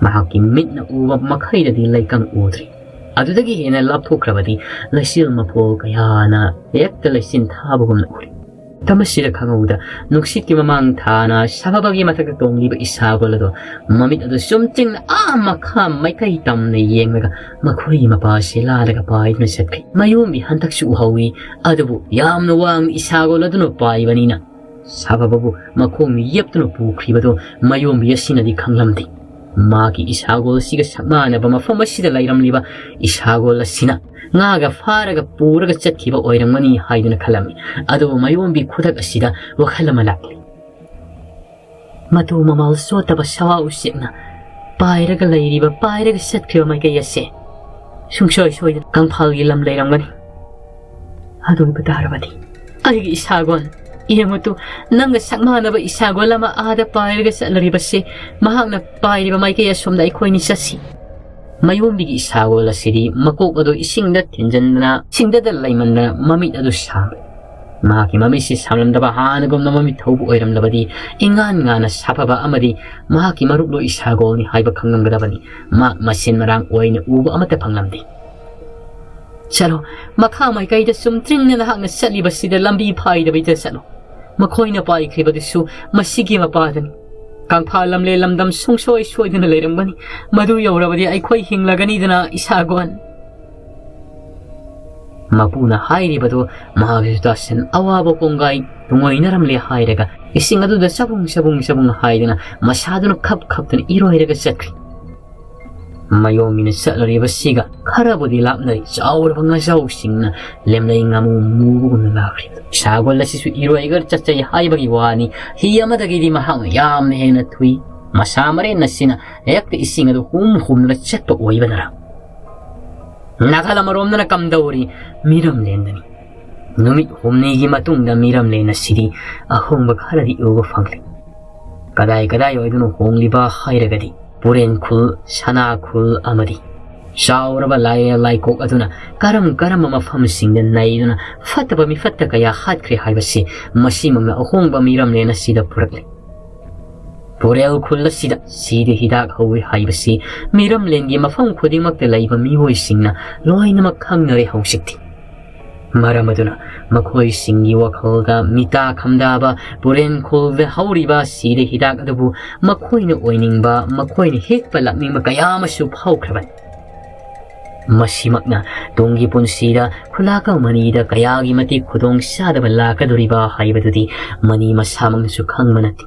ꯃꯍꯥꯛꯀꯤ ꯃꯤꯠꯅ ꯎꯕ ꯃꯈꯩꯗꯗꯤ ꯂꯩꯀꯪ ꯎꯗ꯭ꯔꯤ꯫ ꯑꯗꯨꯗꯒꯤ ꯍꯦꯟꯅ ꯂꯥꯞꯊꯣꯛꯈ꯭ꯔꯕꯗꯤ ꯂꯩꯆꯤꯜ ꯃꯐꯣꯜ ꯀꯌꯥꯅ ꯍꯦꯛꯇ ꯂꯩꯆꯤꯟ ꯊꯥꯕꯒꯨꯝꯅ ꯎꯔꯤ꯫ ꯃꯇꯝ ꯑꯁꯤꯗ ꯈꯪꯍꯧꯗ ꯅꯨꯡꯁꯤꯠꯀꯤ ꯃꯃꯥꯡ ꯊꯥꯅ ꯁꯥꯐꯕꯒꯤ ꯃꯊꯛꯇ ꯇꯣꯡꯂꯤꯕ ꯏꯁꯥꯒꯣꯜ ꯑꯗꯣ ꯃꯃꯤꯠ ꯑꯗꯨ ꯆꯨꯝꯆꯤꯡꯅ ꯑꯥ ꯃꯈꯥ ꯃꯥꯏꯀꯩ ꯇꯝꯅ ꯌꯦꯡꯂꯒ ꯃꯈꯣꯏꯒꯤ ꯃꯄꯥꯁꯤ ꯂꯥꯜꯂꯒ ꯄꯥꯏꯗꯨꯅ ꯆꯠꯈ꯭ꯔꯤ꯫ ꯃꯌꯣꯝꯕꯤ ꯍꯟꯗꯛꯁꯨ ꯎꯍꯧꯏ, ꯑꯗꯨꯕꯨ ꯌꯥꯝꯅ ꯋꯥꯡꯅ ꯏꯁꯥꯒꯣꯜ ꯑꯗꯨꯅ ꯄꯥꯏꯕꯅꯤꯅ ꯁꯥꯐꯕꯕꯨ ꯃꯈꯣꯡꯅ ꯌꯦꯞꯇꯨꯅ ꯄꯨꯈ꯭ꯔꯤꯕꯗꯨ ꯃꯌꯣꯝꯕꯤ ꯑꯁꯤꯅꯗꯤ ꯈꯪꯂꯝꯗꯦ꯫ ꯃꯥꯒꯤ ꯏꯁꯥꯒꯣꯜ ꯑꯁꯤꯒ ꯁꯛꯃꯥꯟꯅꯕ ꯃꯐꯝ ꯑꯁꯤꯗ ꯂꯩꯔꯝꯂꯤꯕ ꯏꯁꯥꯒꯣꯜ ꯑꯁꯤꯅ ꯉꯥꯒ ꯐꯥꯔꯒ ꯄꯨꯔꯒ ꯆꯠꯈꯤꯕ ꯑꯣꯏꯔꯝꯒꯅꯤ ꯍꯥꯏꯗꯨꯅ ꯈꯜꯂꯝꯃꯤ꯫ ꯑꯗꯨꯕꯨ ꯃꯌꯣꯝꯕꯤ ꯈꯨꯗꯛ ꯑꯁꯤꯗ ꯋꯥꯈꯜ ꯑꯃ ꯂꯥꯛꯂꯤ꯫ ꯃꯇꯨ ꯃꯃꯥꯜ ꯆꯣꯠꯇꯕ ꯁꯋꯥ ꯎꯆꯦꯛꯅ ꯄꯥꯏꯔꯒ ꯂꯩꯔꯤꯕ, ꯄꯥꯏꯔꯒ ꯆꯠꯈ꯭ꯔꯤꯕ ꯃꯥꯏꯀꯩ ꯑꯁꯦ ꯁꯨꯡꯁꯣꯏ ꯁꯣꯏꯗꯅ ꯀꯪꯐꯥꯜꯒꯤ ꯂꯝ ꯂꯩꯔꯝꯒꯅꯤ꯫ ꯑꯗꯨ ꯑꯣꯏꯕ ꯇꯥꯔꯕꯗꯤ ꯑꯩꯒꯤ ꯏꯁꯥꯒꯣꯜ, ꯌꯦꯡꯉꯨ ꯇꯨ, ꯅꯪꯒ ꯁꯛ ꯃꯥꯟꯅꯕ ꯏꯁꯥꯒꯣꯜ ꯑꯃ ꯑꯥꯗ ꯄꯥꯏꯔꯒ ꯆꯠꯂꯔꯤꯕꯁꯤ, ꯃꯍꯥꯛꯅ ꯄꯥꯏꯔꯤꯕ ꯃꯥꯏꯀꯩ ꯑꯁꯣꯝꯗ ꯑꯩꯈꯣꯏꯅꯤ ꯆꯠꯁꯤ꯫ ꯃꯌꯣꯝꯕꯤꯒꯤ ꯏꯁꯥꯒꯣꯜ ꯑꯁꯤꯗꯤ ꯃꯀꯣꯛ ꯑꯗꯨ ꯏꯁꯤꯡꯗ ꯊꯤꯟꯖꯤꯟꯗꯅ, ꯏꯁꯤꯡꯗꯗ ꯂꯩꯃꯟꯗꯅ ꯃꯃꯤꯠ ꯑꯗꯨ ꯁꯥꯝꯂꯦ꯫ ꯃꯍꯥꯛꯀꯤ ꯃꯃꯤꯠꯁꯤ ꯁꯥꯝꯂꯝꯗꯕ ꯍꯥꯟꯅꯒꯨꯝꯅ ꯃꯃꯤꯠ ꯊꯧꯕ ꯑꯣꯏꯔꯝꯂꯕꯗꯤ ꯏꯉꯥꯟ ꯉꯥꯟꯅ ꯁꯥꯐꯕ ꯑꯃꯗꯤ ꯃꯍꯥꯛꯀꯤ ꯃꯔꯨꯞꯂꯣꯏ ꯏꯁꯥꯒꯣꯜꯅꯤ ꯍꯥꯏꯕ ꯈꯪꯂꯝꯒꯗꯕꯅꯤ꯫ ꯃꯍꯥꯛ ꯃꯁꯦꯟ ꯃꯔꯥꯡ ꯑꯣꯏꯅ ꯎꯕ ꯑꯃꯠꯇ ꯐꯪꯂꯝꯗꯦ꯫ ꯆꯠꯂꯣ, ꯃꯈꯥ ꯃꯥꯏꯀꯩꯗ ꯆꯨꯝꯇ꯭ꯔꯤꯡꯅ ꯅꯍꯥꯛꯅ ꯆꯠꯂꯤꯕꯁꯤꯗ ꯂꯝꯕꯤ ꯐꯥꯏꯗꯕꯤꯗ ꯆꯠꯂꯣ꯫ ꯃꯈꯣꯏꯅ ꯄꯥꯏꯈ꯭ꯔꯤꯕꯗꯨꯁꯨ ꯃꯁꯤꯒꯤ ꯃꯄꯥꯗꯅꯤ꯫ ꯀꯪꯐꯥꯜ ꯂꯝꯂꯦꯟ ꯂꯝꯗꯝ ꯁꯨꯡꯁꯣꯏ ꯁꯣꯏꯗꯅ ꯂꯩꯔꯝꯒꯅꯤ꯫ ꯃꯗꯨ ꯌꯧꯔꯕꯗꯤ ꯑꯩꯈꯣꯏ ꯍꯤꯡꯂꯒꯅꯤꯗꯅ, ꯏꯁꯥꯒꯣꯟ꯫ ꯃꯄꯨꯅ ꯍꯥꯏꯔꯤꯕꯗꯨ ꯃꯍꯥꯛꯁꯨ ꯇꯥꯁꯤꯟ ꯑꯋꯥꯕ ꯀꯣꯡꯒꯥꯏ ꯇꯨꯡꯑꯣꯏꯅꯔꯝꯂꯦ ꯍꯥꯏꯔꯒ ꯏꯁꯤꯡ ꯑꯗꯨꯗ ꯆꯕꯨꯡ ꯆꯕꯨꯡ ꯆꯕꯨꯡ ꯍꯥꯏꯗꯨꯅ ꯃꯁꯥꯗꯨꯅ ꯈꯞ ꯈꯞꯇꯨꯅ ꯏꯔꯣꯏꯔꯒ ꯆꯠꯈ꯭ꯔꯤ꯫ ꯃꯌꯣꯝꯕꯤꯅ ꯆꯠꯂꯔꯤꯕꯁꯤꯒ ꯈꯔꯕꯨꯗꯤ ꯂꯥꯞꯅꯔꯤ꯫ ꯆꯥꯎꯔꯕ ꯉꯥꯖꯥꯎꯁꯤꯡꯅ ꯂꯦꯝꯂꯩ ꯉꯥꯃꯨ ꯃꯨꯕꯒꯨꯝꯅ ꯂꯥꯛꯈ꯭ꯔꯤ꯫ ꯁꯥꯒꯣꯜ ꯑꯁꯤꯁꯨ ꯏꯔꯣꯏꯒ ꯆꯠꯆꯩ ꯍꯥꯏꯕꯒꯤ ꯋꯥꯅꯤ꯫ ꯍꯤ ꯑꯃꯗꯒꯤꯗꯤ ꯃꯍꯥꯛꯅ ꯌꯥꯝꯅ ꯍꯦꯟꯅ ꯊꯨꯏ꯫ ꯃꯁꯥ ꯃꯔꯦꯟ ꯑꯁꯤꯅ ꯍꯦꯛꯇ ꯏꯁꯤꯡ ꯑꯗꯨ ꯍꯨꯝ ꯍꯨꯝꯗꯨꯅ ꯆꯠꯄ ꯑꯣꯏꯕꯅꯔ? ꯅꯥꯀꯜ ꯑꯃꯔꯣꯝꯗꯅ ꯀꯝꯗꯧꯔꯤ? ꯃꯤꯔꯝꯂꯦꯟꯗꯅꯤ꯫ ꯅꯨꯃꯤꯠ ꯍꯨꯝꯅꯤꯒꯤ ꯃꯇꯨꯡꯗ ꯃꯤꯔꯝꯂꯦꯟ ꯑꯁꯤꯗꯤ ꯑꯍꯣꯡꯕ ꯈꯔꯗꯤ ꯎꯕ ꯐꯪꯂꯤ꯫ ꯀꯗꯥꯏ ꯀꯗꯥꯏ ꯑꯣꯏꯗꯨꯅ ꯍꯣꯡꯂꯤꯕ ꯍꯥꯏꯔꯒꯗꯤ ꯄꯨꯔꯦꯟ ꯈꯨꯜ, ꯁꯅꯥ ꯈꯨꯜ ꯑꯃꯗꯤ ꯆꯥꯎꯔꯕ ꯂꯥꯏꯔꯦꯜ ꯂꯥꯏꯀꯣꯛ ꯑꯗꯨꯅ ꯀꯔꯝ ꯀꯔꯝꯕ ꯃꯐꯝꯁꯤꯡꯗ ꯅꯩꯗꯨꯅ ꯐꯠꯇꯕ ꯃꯤꯐꯠꯇ ꯀꯌꯥ ꯍꯥꯠꯈ꯭ꯔꯦ ꯍꯥꯏꯕꯁꯤ ꯃꯁꯤꯃꯛꯅ ꯑꯍꯣꯡꯕ ꯃꯤꯔꯝꯂꯦꯟ ꯑꯁꯤꯗ ꯄꯨꯔꯛꯂꯤ꯫ ꯄꯨꯔꯦꯜ ꯈꯨꯜ ꯑꯁꯤꯗ ꯁꯤꯗ ꯍꯤꯗꯥꯛ ꯍꯧꯏ ꯍꯥꯏꯕꯁꯤ ꯃꯤꯔꯝꯂꯦꯟꯒꯤ ꯃꯐꯝ ꯈꯨꯗꯤꯡꯃꯛꯇ ꯂꯩꯕ ꯃꯤꯑꯣꯏꯁꯤꯡꯅ ꯂꯣꯏꯅꯃꯛ ꯈꯪꯅꯔꯦ ꯍꯧꯖꯤꯛꯇꯤ꯫ ꯃꯔꯝ ꯑꯗꯨꯅ ꯃꯈꯣꯏꯁꯤꯡꯒꯤ ꯋꯥꯈꯜꯗ ꯃꯤꯇꯥ ꯈꯝꯗꯥꯕ ꯄꯨꯔꯦꯟ ꯈꯨꯜꯗ ꯍꯧꯔꯤꯕ ꯁꯤꯗ ꯍꯤꯗꯥꯛ ꯑꯗꯨꯕꯨ ꯃꯈꯣꯏꯅ ꯑꯣꯏꯅꯤꯡꯕ, ꯃꯈꯣꯏꯅ ꯍꯦꯛꯄ ꯂꯥꯛꯅꯤꯡꯕ ꯀꯌꯥ ꯑꯃꯁꯨ ꯐꯥꯎꯈ꯭ꯔꯕꯅꯤ꯫ ꯃꯁꯤꯃꯛꯅ ꯇꯨꯡꯒꯤ ꯄꯨꯟꯁꯤꯗ ꯈꯨꯂꯥꯛꯀ ꯃꯅꯤꯗ ꯀꯌꯥꯒꯤ ꯃꯇꯤꯛ ꯈꯨꯗꯣꯡ ꯆꯥꯗꯕ ꯂꯥꯛꯀꯗꯧꯔꯤꯕ ꯍꯥꯏꯕꯗꯨꯗꯤ ꯃꯅꯤ ꯃꯁꯥꯃꯛꯅꯁꯨ ꯈꯪꯕ ꯅꯠꯇꯦ꯫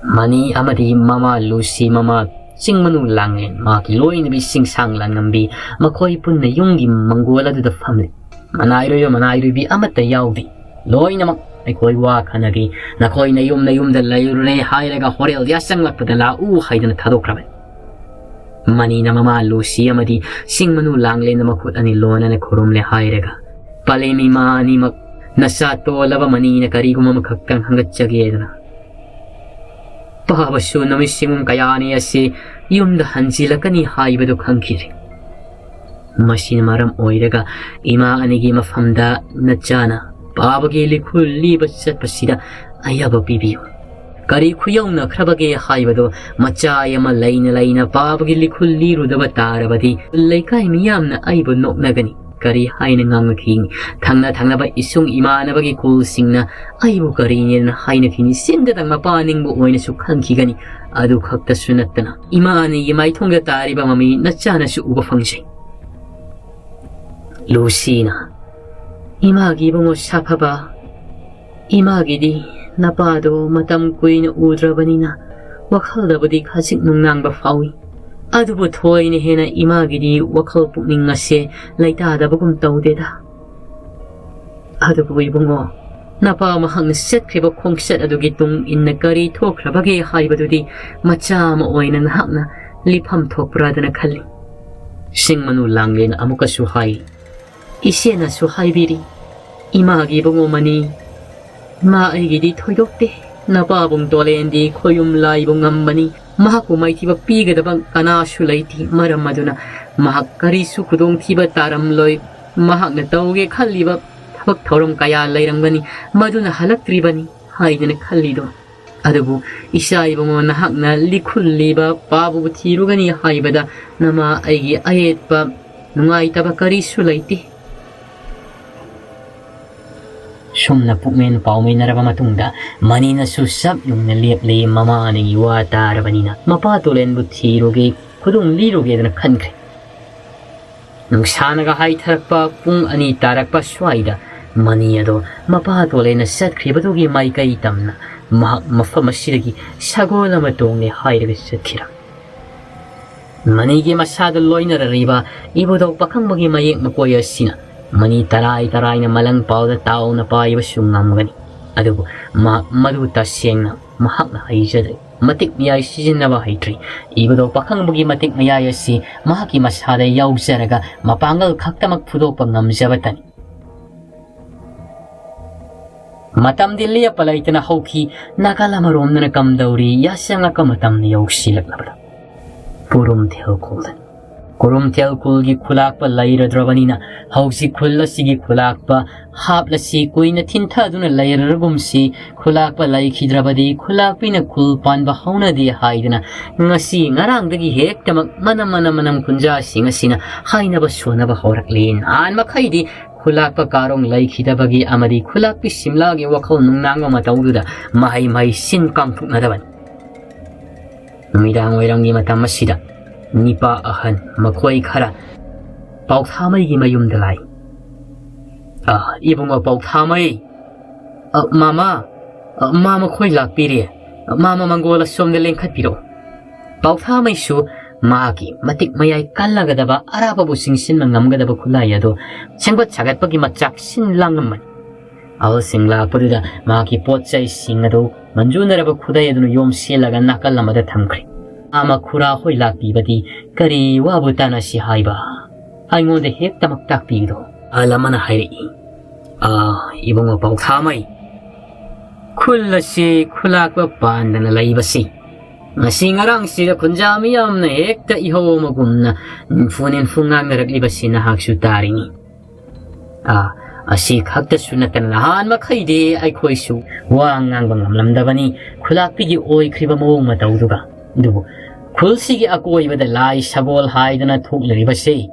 ꯃꯅꯤ ꯑꯃꯗꯤ ꯃꯃꯥ ꯂꯨꯁꯤ, ꯃꯃꯥ ꯆꯤꯡꯃꯅꯨ ꯂꯥꯡꯂꯦꯟ, ꯃꯍꯥꯛꯀꯤ ꯂꯣꯏꯅꯕꯤ ꯆꯤꯡꯁꯥꯡ ꯂꯥꯟꯉꯝꯕꯤ, ꯃꯈꯣꯏ ꯄꯨꯟꯅ ꯌꯨꯝꯒꯤ ꯃꯪꯒꯣꯜ ꯑꯗꯨꯗ ꯐꯝꯂꯤ꯫ ꯃꯅꯥꯏꯔꯣꯏꯕ ꯃꯅꯥꯏꯔꯣꯏꯕꯤ ꯑꯃꯠꯇ ꯌꯥꯎꯗꯦ꯫ ꯂꯣꯏꯅꯃꯛ ꯑꯩꯈꯣꯏ ꯋꯥ ꯈꯟꯅꯔꯤ, ꯅꯈꯣꯏ ꯅꯌꯨꯝ ꯅꯌꯨꯝꯗ ꯂꯩꯔꯨꯔꯦ ꯍꯥꯏꯔꯒ ꯍꯣꯔꯦꯜ ꯌꯥꯆꯪꯂꯛꯄꯗ ꯂꯥꯛꯎ ꯍꯥꯏꯗꯅ ꯊꯥꯗꯣꯛꯈ꯭ꯔꯕꯅꯤ꯫ ꯃꯅꯤꯅ ꯃꯃꯥ ꯂꯨꯁꯤ ꯑꯃꯗꯤ ꯆꯤꯡꯃꯅꯨ ꯂꯥꯡꯂꯦꯟꯗ ꯃꯈꯨꯠ ꯑꯅꯤ ꯂꯣꯟꯅꯅ ꯈꯨꯔꯨꯝꯂꯦ ꯍꯥꯏꯔꯒ, ꯄꯂꯦꯝ ꯏꯃꯥ ꯑꯅꯤꯃꯛ ꯅꯆꯥ ꯇꯣꯜꯂꯕ ꯃꯅꯤꯅ ꯀꯔꯤꯒꯨꯝꯕ ꯑꯃꯈꯛꯇꯪ ꯍꯪꯒꯠꯆꯒꯦꯗꯅ꯫ ꯄꯥꯕꯁꯨ ꯅꯨꯃꯤꯠ ꯁꯤꯡ ꯀꯌꯥꯅꯤ ꯑꯁꯤ ꯌꯨꯝꯗ ꯍꯟꯖꯤꯜꯂꯛꯀꯅꯤ ꯍꯥꯏꯕꯗꯨ ꯈꯪꯈꯤꯗꯦ꯫ ꯃꯁꯤꯅ ꯃꯔꯝ ꯑꯣꯏꯔꯒ ꯏꯃꯥ ꯑꯅꯤꯒꯤ ꯃꯐꯝꯗ ꯅꯆꯥꯅ ꯄꯥꯕꯒꯤ ꯂꯤꯈꯨꯜ ꯂꯤꯕ ꯆꯠꯄꯁꯤꯗ ꯑꯌꯥꯕ ꯄꯤꯕꯤꯌꯨ꯫ ꯀꯔꯤ ꯈꯨꯌꯧꯅꯈ꯭ꯔꯕꯒꯦ ꯍꯥꯏꯕꯗꯨ ꯃꯆꯥ ꯑꯃ ꯂꯩꯅ ꯂꯩꯅ ꯄꯥꯕꯒꯤ ꯂꯤꯈꯨꯜ ꯂꯤꯔꯨꯗꯕ ꯇꯥꯔꯕꯗꯤ ꯂꯩꯀꯥꯏ ꯃꯤꯌꯥꯝꯅ ꯑꯩꯕꯨ ꯅꯣꯛꯅꯒꯅꯤ꯫ ꯀꯔꯤ ꯍꯥꯏꯅ ꯉꯥꯡꯅꯈꯤꯅꯤ? ꯊꯪꯅ ꯊꯪꯅꯕ ꯏꯁꯨꯡ ꯏꯃꯥꯟꯅꯕꯒꯤ ꯈꯨꯜꯁꯤꯡꯅ ꯑꯩꯕꯨ ꯀꯔꯤꯅꯦꯅ ꯍꯥꯏꯅꯈꯤꯅꯤ? ꯆꯤꯟꯗꯇꯪ ꯃꯄꯥ ꯅꯤꯡꯕ ꯑꯣꯏꯅꯁꯨ ꯈꯟꯈꯤꯒꯅꯤ꯫ ꯑꯗꯨ ꯈꯛꯇꯁꯨ ꯅꯠꯇꯅ ꯏꯃꯥ ꯑꯅꯤꯒꯤ ꯃꯥꯏꯊꯣꯡꯗ ꯇꯥꯔꯤꯕ ꯃꯃꯤ ꯅꯆꯥꯅꯁꯨ ꯎꯕ ꯐꯪꯖꯩ꯫ ꯂꯨꯁꯤꯅ, ꯏꯃꯥꯒꯤ ꯏꯕꯨꯡꯉꯣ ꯁꯥꯐꯕ, ꯏꯃꯥꯒꯤꯗꯤ ꯅꯄꯥꯗꯣ ꯃꯇꯝ ꯀꯨꯏꯅ ꯎꯗ꯭ꯔꯕꯅꯤꯅ ꯋꯥꯈꯜꯗꯕꯨꯗꯤ ꯈꯖꯤꯛ ꯅꯨꯡꯅꯥꯡꯕ ꯐꯥꯎꯏ꯫ ꯑꯗꯨꯕꯨ ꯊꯣꯏꯅ ꯍꯦꯟꯅ ꯏꯃꯥꯒꯤꯗꯤ ꯋꯥꯈꯜ ꯄꯨꯛꯅꯤꯡ ꯑꯁꯦ ꯂꯩꯇꯥꯗꯕꯒꯨꯝ ꯇꯧꯗꯦꯗ꯫ ꯑꯗꯨꯕꯨ ꯏꯕꯨꯡꯉꯣ, ꯅꯄꯥ ꯃꯍꯥꯛꯅ ꯆꯠꯈ꯭ꯔꯤꯕ ꯈꯣꯡꯆꯠ ꯑꯗꯨꯒꯤ ꯇꯨꯡ ꯏꯟꯅ ꯀꯔꯤ ꯊꯣꯛꯈ꯭ꯔꯕꯒꯦ ꯍꯥꯏꯕꯗꯨꯗꯤ ꯃꯆꯥ ꯑꯃ ꯑꯣꯏꯅ ꯅꯍꯥꯛꯅ ꯂꯤꯐꯝ ꯊꯣꯛꯄ꯭ꯔꯥꯗꯅ ꯈꯜꯂꯤ꯫ ꯁꯤꯡꯃꯅꯨ ꯂꯥꯡꯂꯦꯟ ꯑꯃꯨꯛꯀꯁꯨ ꯍꯥꯏ, ꯏꯆꯦꯅꯁꯨ ꯍꯥꯏꯕꯤꯔꯤ, ꯏꯃꯥꯒꯤ ꯏꯕꯨꯡꯉꯣ ꯃꯅꯤ, ꯏꯃꯥ ꯑꯩꯒꯤꯗꯤ ꯊꯣꯏꯗꯣꯛꯇꯦ꯫ ꯅꯄꯥꯕꯨꯡ ꯇꯣꯂꯦꯟꯗꯤ ꯈꯣꯌꯨꯝ ꯂꯥꯏꯕꯨ ꯉꯝꯕꯅꯤ꯫ ꯃꯍꯥꯛꯄꯨ ꯃꯥꯏꯊꯤꯕ ꯄꯤꯒꯗꯕ ꯀꯅꯥꯁꯨ ꯂꯩꯇꯦ꯫ ꯃꯔꯝ ꯑꯗꯨꯅ ꯃꯍꯥꯛ ꯀꯔꯤꯁꯨ ꯈꯨꯗꯣꯡꯊꯤꯕ ꯇꯥꯔꯝꯂꯣꯏ꯫ ꯃꯍꯥꯛꯅ ꯇꯧꯒꯦ ꯈꯜꯂꯤꯕ ꯊꯕꯛ ꯊꯧꯔꯝ ꯀꯌꯥ ꯂꯩꯔꯝꯒꯅꯤ, ꯃꯗꯨꯅ ꯍꯜꯂꯛꯇ꯭ꯔꯤꯕꯅꯤ ꯍꯥꯏꯗꯅ ꯈꯜꯂꯤꯗꯣ꯫ ꯑꯗꯨꯕꯨ ꯏꯆꯥ ꯏꯕꯨꯡꯉꯣ, ꯅꯍꯥꯛꯅ ꯂꯤꯈꯨꯜꯂꯤꯕ ꯄꯥꯕꯨ ꯊꯤꯔꯨꯒꯅꯤ ꯍꯥꯏꯕꯗ ꯅꯃꯥ ꯑꯩꯒꯤ ꯑꯌꯦꯠꯄ ꯅꯨꯡꯉꯥꯏꯇꯕ ꯀꯔꯤꯁꯨ ꯂꯩꯇꯦ꯫ ꯁꯨꯝꯅ ꯄꯨꯛꯃꯦꯟ ꯄꯥꯎꯃꯦꯟꯅꯔꯕ ꯃꯇꯨꯡꯗ ꯃꯅꯤꯅꯁꯨ ꯆꯞ ꯌꯨꯡꯅ ꯂꯦꯞꯂꯦ꯫ ꯃꯃꯥꯅꯒꯤ ꯋꯥ ꯇꯥꯔꯕꯅꯤꯅ ꯃꯄꯥ ꯇꯣꯂꯦꯟꯕꯨ ꯊꯤꯔꯨꯒꯦ, ꯈꯨꯗꯣꯡ ꯂꯤꯔꯨꯒꯦꯗꯅ ꯈꯟꯈ꯭ꯔꯦ꯫ ꯅꯨꯡꯁꯥꯅꯒ ꯍꯥꯏꯊꯔꯛꯄ ꯄꯨꯡ ꯑꯅꯤ ꯇꯥꯔꯛꯄ ꯁ꯭ꯋꯥꯏꯗ ꯃꯅꯤ ꯑꯗꯣ ꯃꯄꯥ ꯇꯣꯂꯦꯟꯅ ꯆꯠꯈ꯭ꯔꯤꯕꯗꯨꯒꯤ ꯃꯥꯏꯀꯩ ꯇꯝꯅ ꯃꯍꯥꯛ ꯃꯐꯝ ꯑꯁꯤꯗꯒꯤ ꯁꯒꯣꯜ ꯑꯃ ꯇꯣꯡꯂꯦ ꯍꯥꯏꯔꯒ ꯆꯠꯈꯤꯔꯝꯃꯤ꯫ ꯃꯅꯤꯒꯤ ꯃꯁꯥꯗ ꯂꯣꯏꯅꯔꯔꯤꯕ ꯏꯕꯨꯙꯧ ꯄꯥꯈꯪꯕꯒꯤ ꯃꯌꯦꯛ ꯃꯀꯣꯏ ꯑꯁꯤꯅ ꯃꯅꯤ ꯇꯔꯥꯏ ꯇꯔꯥꯏꯅ ꯃꯂꯪ ꯄꯥꯎꯗ ꯇꯥꯎꯅ ꯄꯥꯏꯕꯁꯨ ꯉꯝꯒꯅꯤ꯫ ꯑꯗꯨꯕꯨ ꯃꯍꯥꯛ ꯃꯗꯨ ꯇꯁꯦꯡꯅ ꯃꯍꯥꯛꯅ ꯍꯩꯖꯗ꯭ꯔꯦ꯫ ꯃꯇꯤꯛ ꯃꯌꯥꯏ ꯁꯤꯖꯤꯟꯅꯕ ꯍꯩꯇ꯭ꯔꯤ꯫ ꯏꯕꯨꯙꯧ ꯄꯥꯈꯪꯕꯒꯤ ꯃꯇꯤꯛ ꯃꯌꯥꯏ ꯑꯁꯤ ꯃꯍꯥꯛꯀꯤ ꯃꯁꯥꯗ ꯌꯥꯎꯖꯔꯒ ꯃꯄꯥꯡꯒꯜ ꯈꯛꯇꯃꯛ ꯐꯨꯗꯣꯛꯄ ꯉꯝꯖꯕꯇꯅꯤ꯫ ꯃꯇꯝꯗꯤ ꯂꯦꯞꯄ ꯂꯩꯇꯅ ꯍꯧꯈꯤ꯫ ꯅꯥꯀꯜ ꯑꯃꯔꯣꯝꯗꯅ ꯀꯝꯗꯧꯔꯤ? ꯌꯥꯆꯪꯉꯛꯄ ꯃꯇꯝꯅ ꯌꯧꯁꯤꯜꯂꯛꯂꯕꯗ ꯄꯨꯔꯨꯝꯊꯦꯜ ꯈꯨꯜꯗꯅꯤ꯫ ꯀꯨꯔꯨꯝꯊꯦꯜ ꯈꯨꯜꯒꯤ ꯈꯨꯂꯥꯛꯄ ꯂꯩꯔꯗ꯭ꯔꯕꯅꯤꯅ ꯍꯧꯖꯤꯛ ꯈꯨꯜ ꯑꯁꯤꯒꯤ ꯈꯨꯂꯥꯛꯄ ꯍꯥꯞꯂꯁꯤ, ꯀꯨꯏꯅ ꯊꯤꯟꯊꯗꯨꯅ ꯂꯩꯔꯔꯒꯨꯝꯁꯤ꯫ ꯈꯨꯂꯥꯛꯄ ꯂꯩꯈꯤꯗ꯭ꯔꯕꯗꯤ ꯈꯨꯂꯥꯛꯄꯤꯅ ꯈꯨꯜ ꯄꯥꯟꯕ ꯍꯧꯅꯗꯦ ꯍꯥꯏꯗꯅ ꯉꯁꯤ ꯉꯔꯥꯡꯗꯒꯤ ꯍꯦꯛꯇꯃꯛ ꯃꯅꯝ ꯃꯅꯝ ꯃꯅꯝ ꯈꯨꯟꯖꯥꯁꯤꯡ ꯑꯁꯤꯅ ꯍꯥꯏꯅꯕ ꯁꯣꯟꯅꯕ ꯍꯧꯔꯛꯂꯤ꯫ ꯅꯍꯥꯟ ꯃꯈꯩꯗꯤ ꯈꯨꯂꯥꯛꯄ ꯀꯥꯔꯣꯡ ꯂꯩꯈꯤꯗꯕꯒꯤ ꯑꯃꯗꯤ ꯈꯨꯂꯥꯛꯄꯤ ꯁꯤꯝꯂꯥꯒꯤ ꯋꯥꯈꯜ ꯅꯨꯡꯅꯥꯡꯕ ꯃꯇꯧꯗꯨꯗ ꯃꯍꯩ ꯃꯍꯩ ꯁꯤꯟ ꯀꯥꯡꯊꯣꯛꯅꯗꯕꯅꯤ꯫ ꯅꯨꯃꯤꯗꯥꯡ ꯋꯥꯏꯔꯝꯒꯤ ꯃꯇꯝ ꯑꯁꯤꯗ ꯅꯤꯄꯥ ꯑꯍꯟ ꯃꯈꯣꯏ ꯈꯔ ꯄꯥꯎꯊꯥꯃꯩꯒꯤ ꯃꯌꯨꯝꯗ ꯂꯥꯛꯏ꯫ "ꯑ, ꯏꯕꯨꯡꯉꯣ ꯄꯥꯎꯊꯥꯃꯩ, ꯑ, ꯃꯥꯃ, ꯑ, ꯃꯥꯃ ꯈꯣꯏ ꯂꯥꯛꯄꯤꯔꯦ꯫ ꯑ, ꯃꯥꯃ ꯃꯪꯒꯣꯜ ꯑꯁꯣꯝꯗ ꯂꯦꯡꯈꯠꯄꯤꯔꯛꯎ꯫" ꯄꯥꯎꯊꯥꯃꯩꯁꯨ ꯃꯥꯒꯤ ꯃꯇꯤꯛ ꯃꯌꯥꯏ ꯀꯜꯂꯒꯗꯕ ꯑꯔꯥꯞꯄꯕꯨ ꯆꯤꯡꯁꯤꯟꯕ ꯉꯝꯒꯗꯕ ꯈꯨꯠꯂꯥꯏ ꯑꯗꯨ ꯁꯦꯝꯒꯠ ꯁꯥꯒꯠꯄꯒꯤ ꯃꯆꯥꯛ ꯁꯤꯟ ꯂꯥꯡꯉꯝꯕꯅꯤ꯫ ꯑꯍꯜꯁꯤꯡ ꯂꯥꯛꯄꯗꯨꯗ ꯃꯍꯥꯛꯀꯤ ꯄꯣꯠ ꯆꯩꯁꯤꯡ ꯑꯗꯨ ꯃꯟꯖꯨꯅꯔꯕ ꯈꯨꯗꯩ ꯑꯗꯨꯅ ꯌꯣꯝꯁꯤꯜꯂꯒ ꯅꯥꯀꯜ ꯑꯃꯗ ꯊꯝꯈ꯭ꯔꯦ꯫ ꯑꯃ ꯈꯨꯔꯥ ꯍꯣꯏ ꯂꯥꯛꯄꯤꯕꯗꯤ ꯀꯔꯤ ꯋꯥꯕꯨ ꯇꯥꯅꯁꯤ ꯍꯥꯏꯕ? ꯑꯩꯉꯣꯟꯗ ꯍꯦꯛꯇꯃꯛ ꯇꯥꯛꯄꯤꯕꯗꯣ꯫ ꯑꯍꯜ ꯑꯃꯅ ꯍꯥꯏꯔꯛꯏ, "ꯑꯥ, ꯏꯕꯨꯡꯉꯣ ꯄꯥꯎꯊꯥꯃꯩ, ꯈꯨꯜ ꯑꯁꯤ ꯈꯨꯂꯥꯛꯄ ꯄꯥꯟꯗꯅ ꯂꯩꯕꯁꯤ ꯉꯁꯤ ꯉꯔꯥꯡꯁꯤꯗ ꯈꯨꯟꯖꯥ ꯃꯤꯌꯥꯝꯅ ꯍꯦꯛꯇ ꯏꯍꯧ ꯑꯃꯒꯨꯝꯅ ꯅꯤꯟꯐꯨ ꯅꯤꯟꯐꯨ ꯉꯥꯡꯅꯔꯛꯂꯤꯕꯁꯤ ꯅꯍꯥꯛꯁꯨ ꯇꯥꯔꯤꯅꯤ꯫ ꯑꯥ, ꯑꯁꯤ ꯈꯛꯇꯁꯨ ꯅꯠꯇꯅ ꯅꯍꯥꯟ ꯃꯈꯩꯗꯤ ꯑꯩꯈꯣꯏꯁꯨ ꯋꯥ ꯉꯥꯡꯕ ꯉꯝꯂꯝꯗꯕꯅꯤ, ꯈꯨꯂꯥꯛꯄꯤꯒꯤ ꯑꯣꯏꯈ꯭ꯔꯤꯕ ꯃꯑꯣꯡ ꯃꯇꯧꯗꯨꯒ꯫ ꯑꯗꯨꯕꯨ ꯈꯨꯜꯁꯤꯒꯤ ꯑꯀꯣꯏꯕꯗ ꯂꯥꯏ ꯁꯒꯣꯜ ꯍꯥꯏꯗꯅ ꯊꯣꯛꯂꯤꯕꯁꯤ,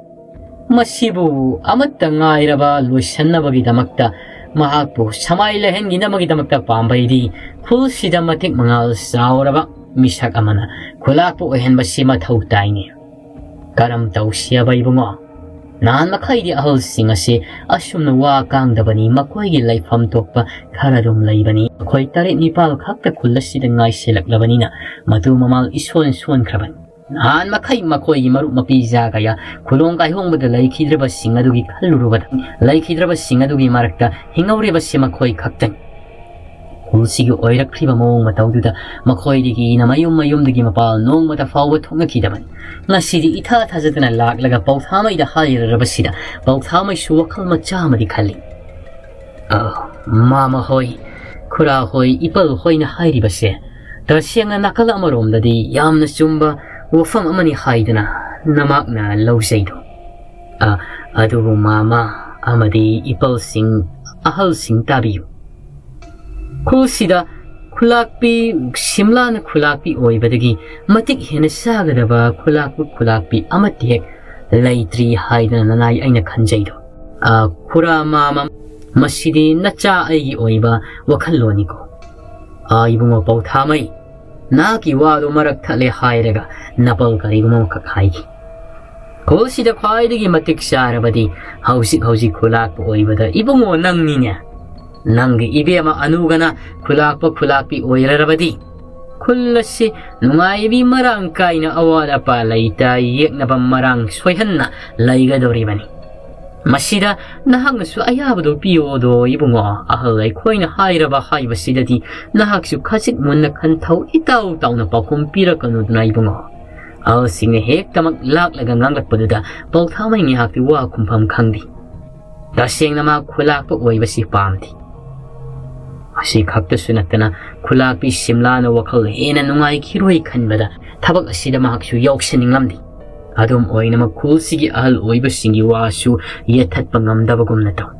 ꯃꯁꯤꯕꯨ ꯑꯃꯠꯇ ꯉꯥꯏꯔꯕ ꯂꯣꯏꯁꯟꯅꯕꯒꯤꯗꯃꯛꯇ, ꯃꯍꯥꯛꯄꯨ ꯁꯃꯥꯏ ꯂꯩꯍꯟꯈꯤꯅꯕꯒꯤꯗꯃꯛꯇ ꯄꯥꯝꯕꯩꯗꯤ ꯈꯨꯜꯁꯤꯗ ꯃꯇꯤꯛ ꯃꯉꯥꯜ ꯆꯥꯎꯔꯕ ꯃꯤꯁꯛ ꯑꯃꯅ ꯈꯨꯂꯥꯛꯄ ꯑꯣꯏꯍꯟꯕꯁꯤ ꯃꯊꯧ ꯇꯥꯏꯅꯦ꯫ ꯀꯔꯝ ꯇꯧꯁꯤꯑꯕ ꯏꯕꯨꯡꯉꯣ? ꯅꯍꯥꯟ ꯃꯈꯩꯗꯤ ꯑꯍꯜꯁꯤꯡ ꯑꯁꯤ ꯑꯁꯨꯝꯅ ꯋꯥ ꯀꯥꯡꯗꯕꯅꯤ, ꯃꯈꯣꯏꯒꯤ ꯂꯩꯐꯝ ꯊꯣꯛꯄ ꯈꯔ ꯑꯗꯨꯝ ꯂꯩꯕꯅꯤ꯫ ꯑꯩꯈꯣꯏ ꯇꯔꯦꯠ ꯅꯤꯄꯥꯜ ꯈꯛꯇ ꯈꯨꯜ ꯑꯁꯤꯗ ꯉꯥꯏꯁꯤꯜꯂꯛꯂꯕꯅꯤꯅ ꯃꯇꯨ ꯃꯃꯥꯜ ꯏꯁꯣꯟ ꯁꯣꯟꯈ꯭ꯔꯕꯅꯤ꯫ ꯅꯍꯥꯟ ꯃꯈꯩ ꯃꯈꯣꯏꯒꯤ ꯃꯔꯨꯞ ꯃꯄꯤ ꯖꯥ ꯀꯌꯥ ꯈꯨꯂꯣꯡ ꯀꯥꯏꯍꯣꯡꯕꯗ ꯂꯩꯈꯤꯗ꯭ꯔꯕꯁꯤꯡ ꯑꯗꯨꯒꯤ ꯈꯜꯂꯨꯔꯨꯕꯗ, ꯂꯩꯈꯤꯗ꯭ꯔꯕꯁꯤꯡ ꯑꯗꯨꯒꯤ ꯃꯔꯛꯇ ꯍꯤꯡꯍꯧꯔꯤꯕꯁꯤ ꯃꯈꯣꯏ ꯈꯛꯇꯅꯤ꯫ ꯈꯨꯜꯁꯤꯒꯤ ꯑꯣꯏꯔꯛꯈ꯭ꯔꯤꯕ ꯃꯑꯣꯡ ꯃꯇꯧꯗꯨꯗ ꯃꯈꯣꯏꯗꯒꯤꯅ ꯃꯌꯨꯝ ꯃꯌꯨꯝꯗꯒꯤ ꯃꯄꯥꯜ ꯅꯣꯡꯃꯇ ꯐꯥꯎꯕ ꯊꯣꯛꯅꯈꯤꯗꯕꯅꯤ꯫ ꯉꯁꯤꯗꯤ ꯏꯊꯥ ꯊꯥꯖꯗꯅ ꯂꯥꯛꯂꯒ ꯄꯧꯊꯥꯃꯩꯗ ꯍꯥꯏꯔꯔꯕꯁꯤꯗ ꯄꯧꯊꯥꯃꯩꯁꯨ ꯋꯥꯈꯜ ꯃꯆꯥ ꯑꯃꯗꯤ ꯈꯜꯂꯤ꯫ "ꯑ, ꯃꯥꯃ ꯍꯣꯏ, ꯈꯨꯔꯥ ꯍꯣꯏ, ꯏꯄꯜ ꯍꯣꯏꯅ ꯍꯥꯏꯔꯤꯕꯁꯦ ꯇꯁꯦꯡꯅ ꯅꯥꯀꯜ ꯑꯃꯔꯣꯝꯗꯗꯤ ꯌꯥꯝꯅ ꯆꯨꯝꯕ ꯋꯥꯐꯝ ꯑꯃꯅꯤ ꯍꯥꯏꯗꯅ ꯅꯃꯥꯛꯅ ꯂꯧꯖꯩꯗꯣ꯫ ꯑ, ꯑꯗꯨꯕꯨ ꯃꯥꯃ ꯑꯃꯗꯤ ꯏꯄꯜꯁꯤꯡ, ꯑꯍꯜꯁꯤꯡ ꯇꯥꯕꯤꯌꯨ꯫ ꯈꯨꯜꯁꯤꯗ ꯈꯨꯂꯥꯛꯄꯤ, ꯁꯤꯝꯂꯥꯅ ꯈꯨꯂꯥꯛꯄꯤ ꯑꯣꯏꯕꯗꯒꯤ ꯃꯇꯤꯛ ꯍꯦꯟꯅ ꯆꯥꯒꯗꯕ ꯈꯨꯂꯥꯛꯄ ꯈꯨꯂꯥꯛꯄꯤ ꯑꯃꯠꯇ ꯍꯦꯛ ꯂꯩꯇ꯭ꯔꯤ ꯍꯥꯏꯗꯅ ꯅꯅꯥꯏ ꯑꯩꯅ ꯈꯟꯖꯩꯗꯣ꯫ ꯑ, ꯈꯨꯔꯥ ꯃꯥꯃ, ꯃꯁꯤꯗꯤ ꯅꯆꯥ ꯑꯩꯒꯤ ꯑꯣꯏꯕ ꯋꯥꯈꯜꯂꯣꯟꯅꯤꯀꯣ꯫ ꯑ, ꯏꯕꯨꯡꯉꯣ ꯄꯧꯊꯥꯃꯩ, ꯅꯍꯥꯛꯀꯤ ꯋꯥꯗꯣ ꯃꯔꯛ ꯊꯠꯂꯦ ꯍꯥꯏꯔꯒ ꯅꯄꯜ ꯀꯔꯤꯒꯨꯝꯕ ꯑꯃꯈꯛ ꯍꯥꯏꯒꯦ꯫ ꯈꯨꯜꯁꯤꯗ ꯈ꯭ꯋꯥꯏꯗꯒꯤ ꯃꯇꯤꯛ ꯆꯥꯔꯕꯗꯤ ꯍꯧꯖꯤꯛ ꯍꯧꯖꯤꯛ ꯈꯨꯂꯥꯛꯄ ꯑꯣꯏꯕꯗ ꯏꯕꯨꯡꯉꯣ ꯅꯪꯅꯤꯅꯦ꯫ ꯅꯪꯒꯤ ꯏꯕꯦꯝꯃ ꯑꯅꯨꯒꯅ ꯈꯨꯂꯥꯛꯄ ꯈꯨꯂꯥꯛꯄꯤ ꯑꯣꯏꯔꯔꯕꯗꯤ ꯈꯨꯜ ꯑꯁꯤ ꯅꯨꯡꯉꯥꯏꯕꯤ ꯃꯔꯥꯡ ꯀꯥꯏꯅ ꯑꯋꯥꯠ ꯑꯄꯥ ꯂꯩꯇ ꯌꯦꯛꯅꯕ ꯃꯔꯥꯡ ꯁꯣꯏꯍꯟꯅ ꯂꯩꯒꯗꯧꯔꯤꯕꯅꯤ꯫ ꯃꯁꯤꯗ ꯅꯍꯥꯛꯅꯁꯨ ꯑꯌꯥꯕꯗꯨ ꯄꯤꯌꯣꯗꯣ ꯏꯕꯨꯡꯉꯣ꯫ ꯑꯍꯜ ꯑꯩꯈꯣꯏꯅ ꯍꯥꯏꯔꯕ ꯍꯥꯏꯕꯁꯤꯗꯗꯤ ꯅꯍꯥꯛꯁꯨ ꯈꯖꯤꯛ ꯃꯨꯟꯅ ꯈꯟꯊꯧ, ꯏꯇꯥꯎ ꯇꯥꯎꯅ ꯄꯥꯎꯈꯨꯝ ꯄꯤꯔꯛꯀꯅꯨꯗꯅ ꯏꯕꯨꯡꯉꯣ꯫ ꯑꯍꯜꯁꯤꯡꯅ ꯍꯦꯛꯇꯃꯛ ꯂꯥꯛꯂꯒ ꯉꯥꯡꯂꯛꯄꯗꯨꯗ ꯄꯧꯊꯥꯃꯩ ꯉꯥꯏꯍꯥꯛꯇꯤ ꯋꯥ ꯈꯨꯝꯐꯝ ꯈꯪꯗꯦ꯫ ꯇꯁꯦꯡꯅ ꯃꯥ ꯈꯨꯂꯥꯛꯄ ꯑꯣꯏꯕꯁꯤ ꯄꯥꯝꯗꯦ꯫ ꯑꯁꯤ ꯈꯛꯇꯁꯨ ꯅꯠꯇꯅ, ꯈꯨꯂꯥꯛꯄꯤ ꯁꯤꯝꯂꯥꯅ ꯋꯥꯈꯜ ꯍꯦꯟꯅ ꯅꯨꯡꯉꯥꯏꯈꯤꯔꯣꯏ ꯈꯟꯕꯗ ꯊꯕꯛ ꯑꯁꯤꯗ ꯃꯍꯥꯛꯁꯨ ꯌꯥꯎꯁꯟꯅꯤꯡꯂꯝꯗꯦ꯫ ꯑꯗꯨꯝ ꯑꯣꯏꯅꯃꯛ, ꯈꯨꯜꯁꯤꯒꯤ ꯑꯍꯜ ꯑꯣꯏꯕꯁꯤꯡꯒꯤ ꯋꯥꯁꯨ ꯌꯦꯠꯊꯠꯄ ꯉꯝꯗꯕꯒꯨꯝꯅ ꯇꯧꯏ꯫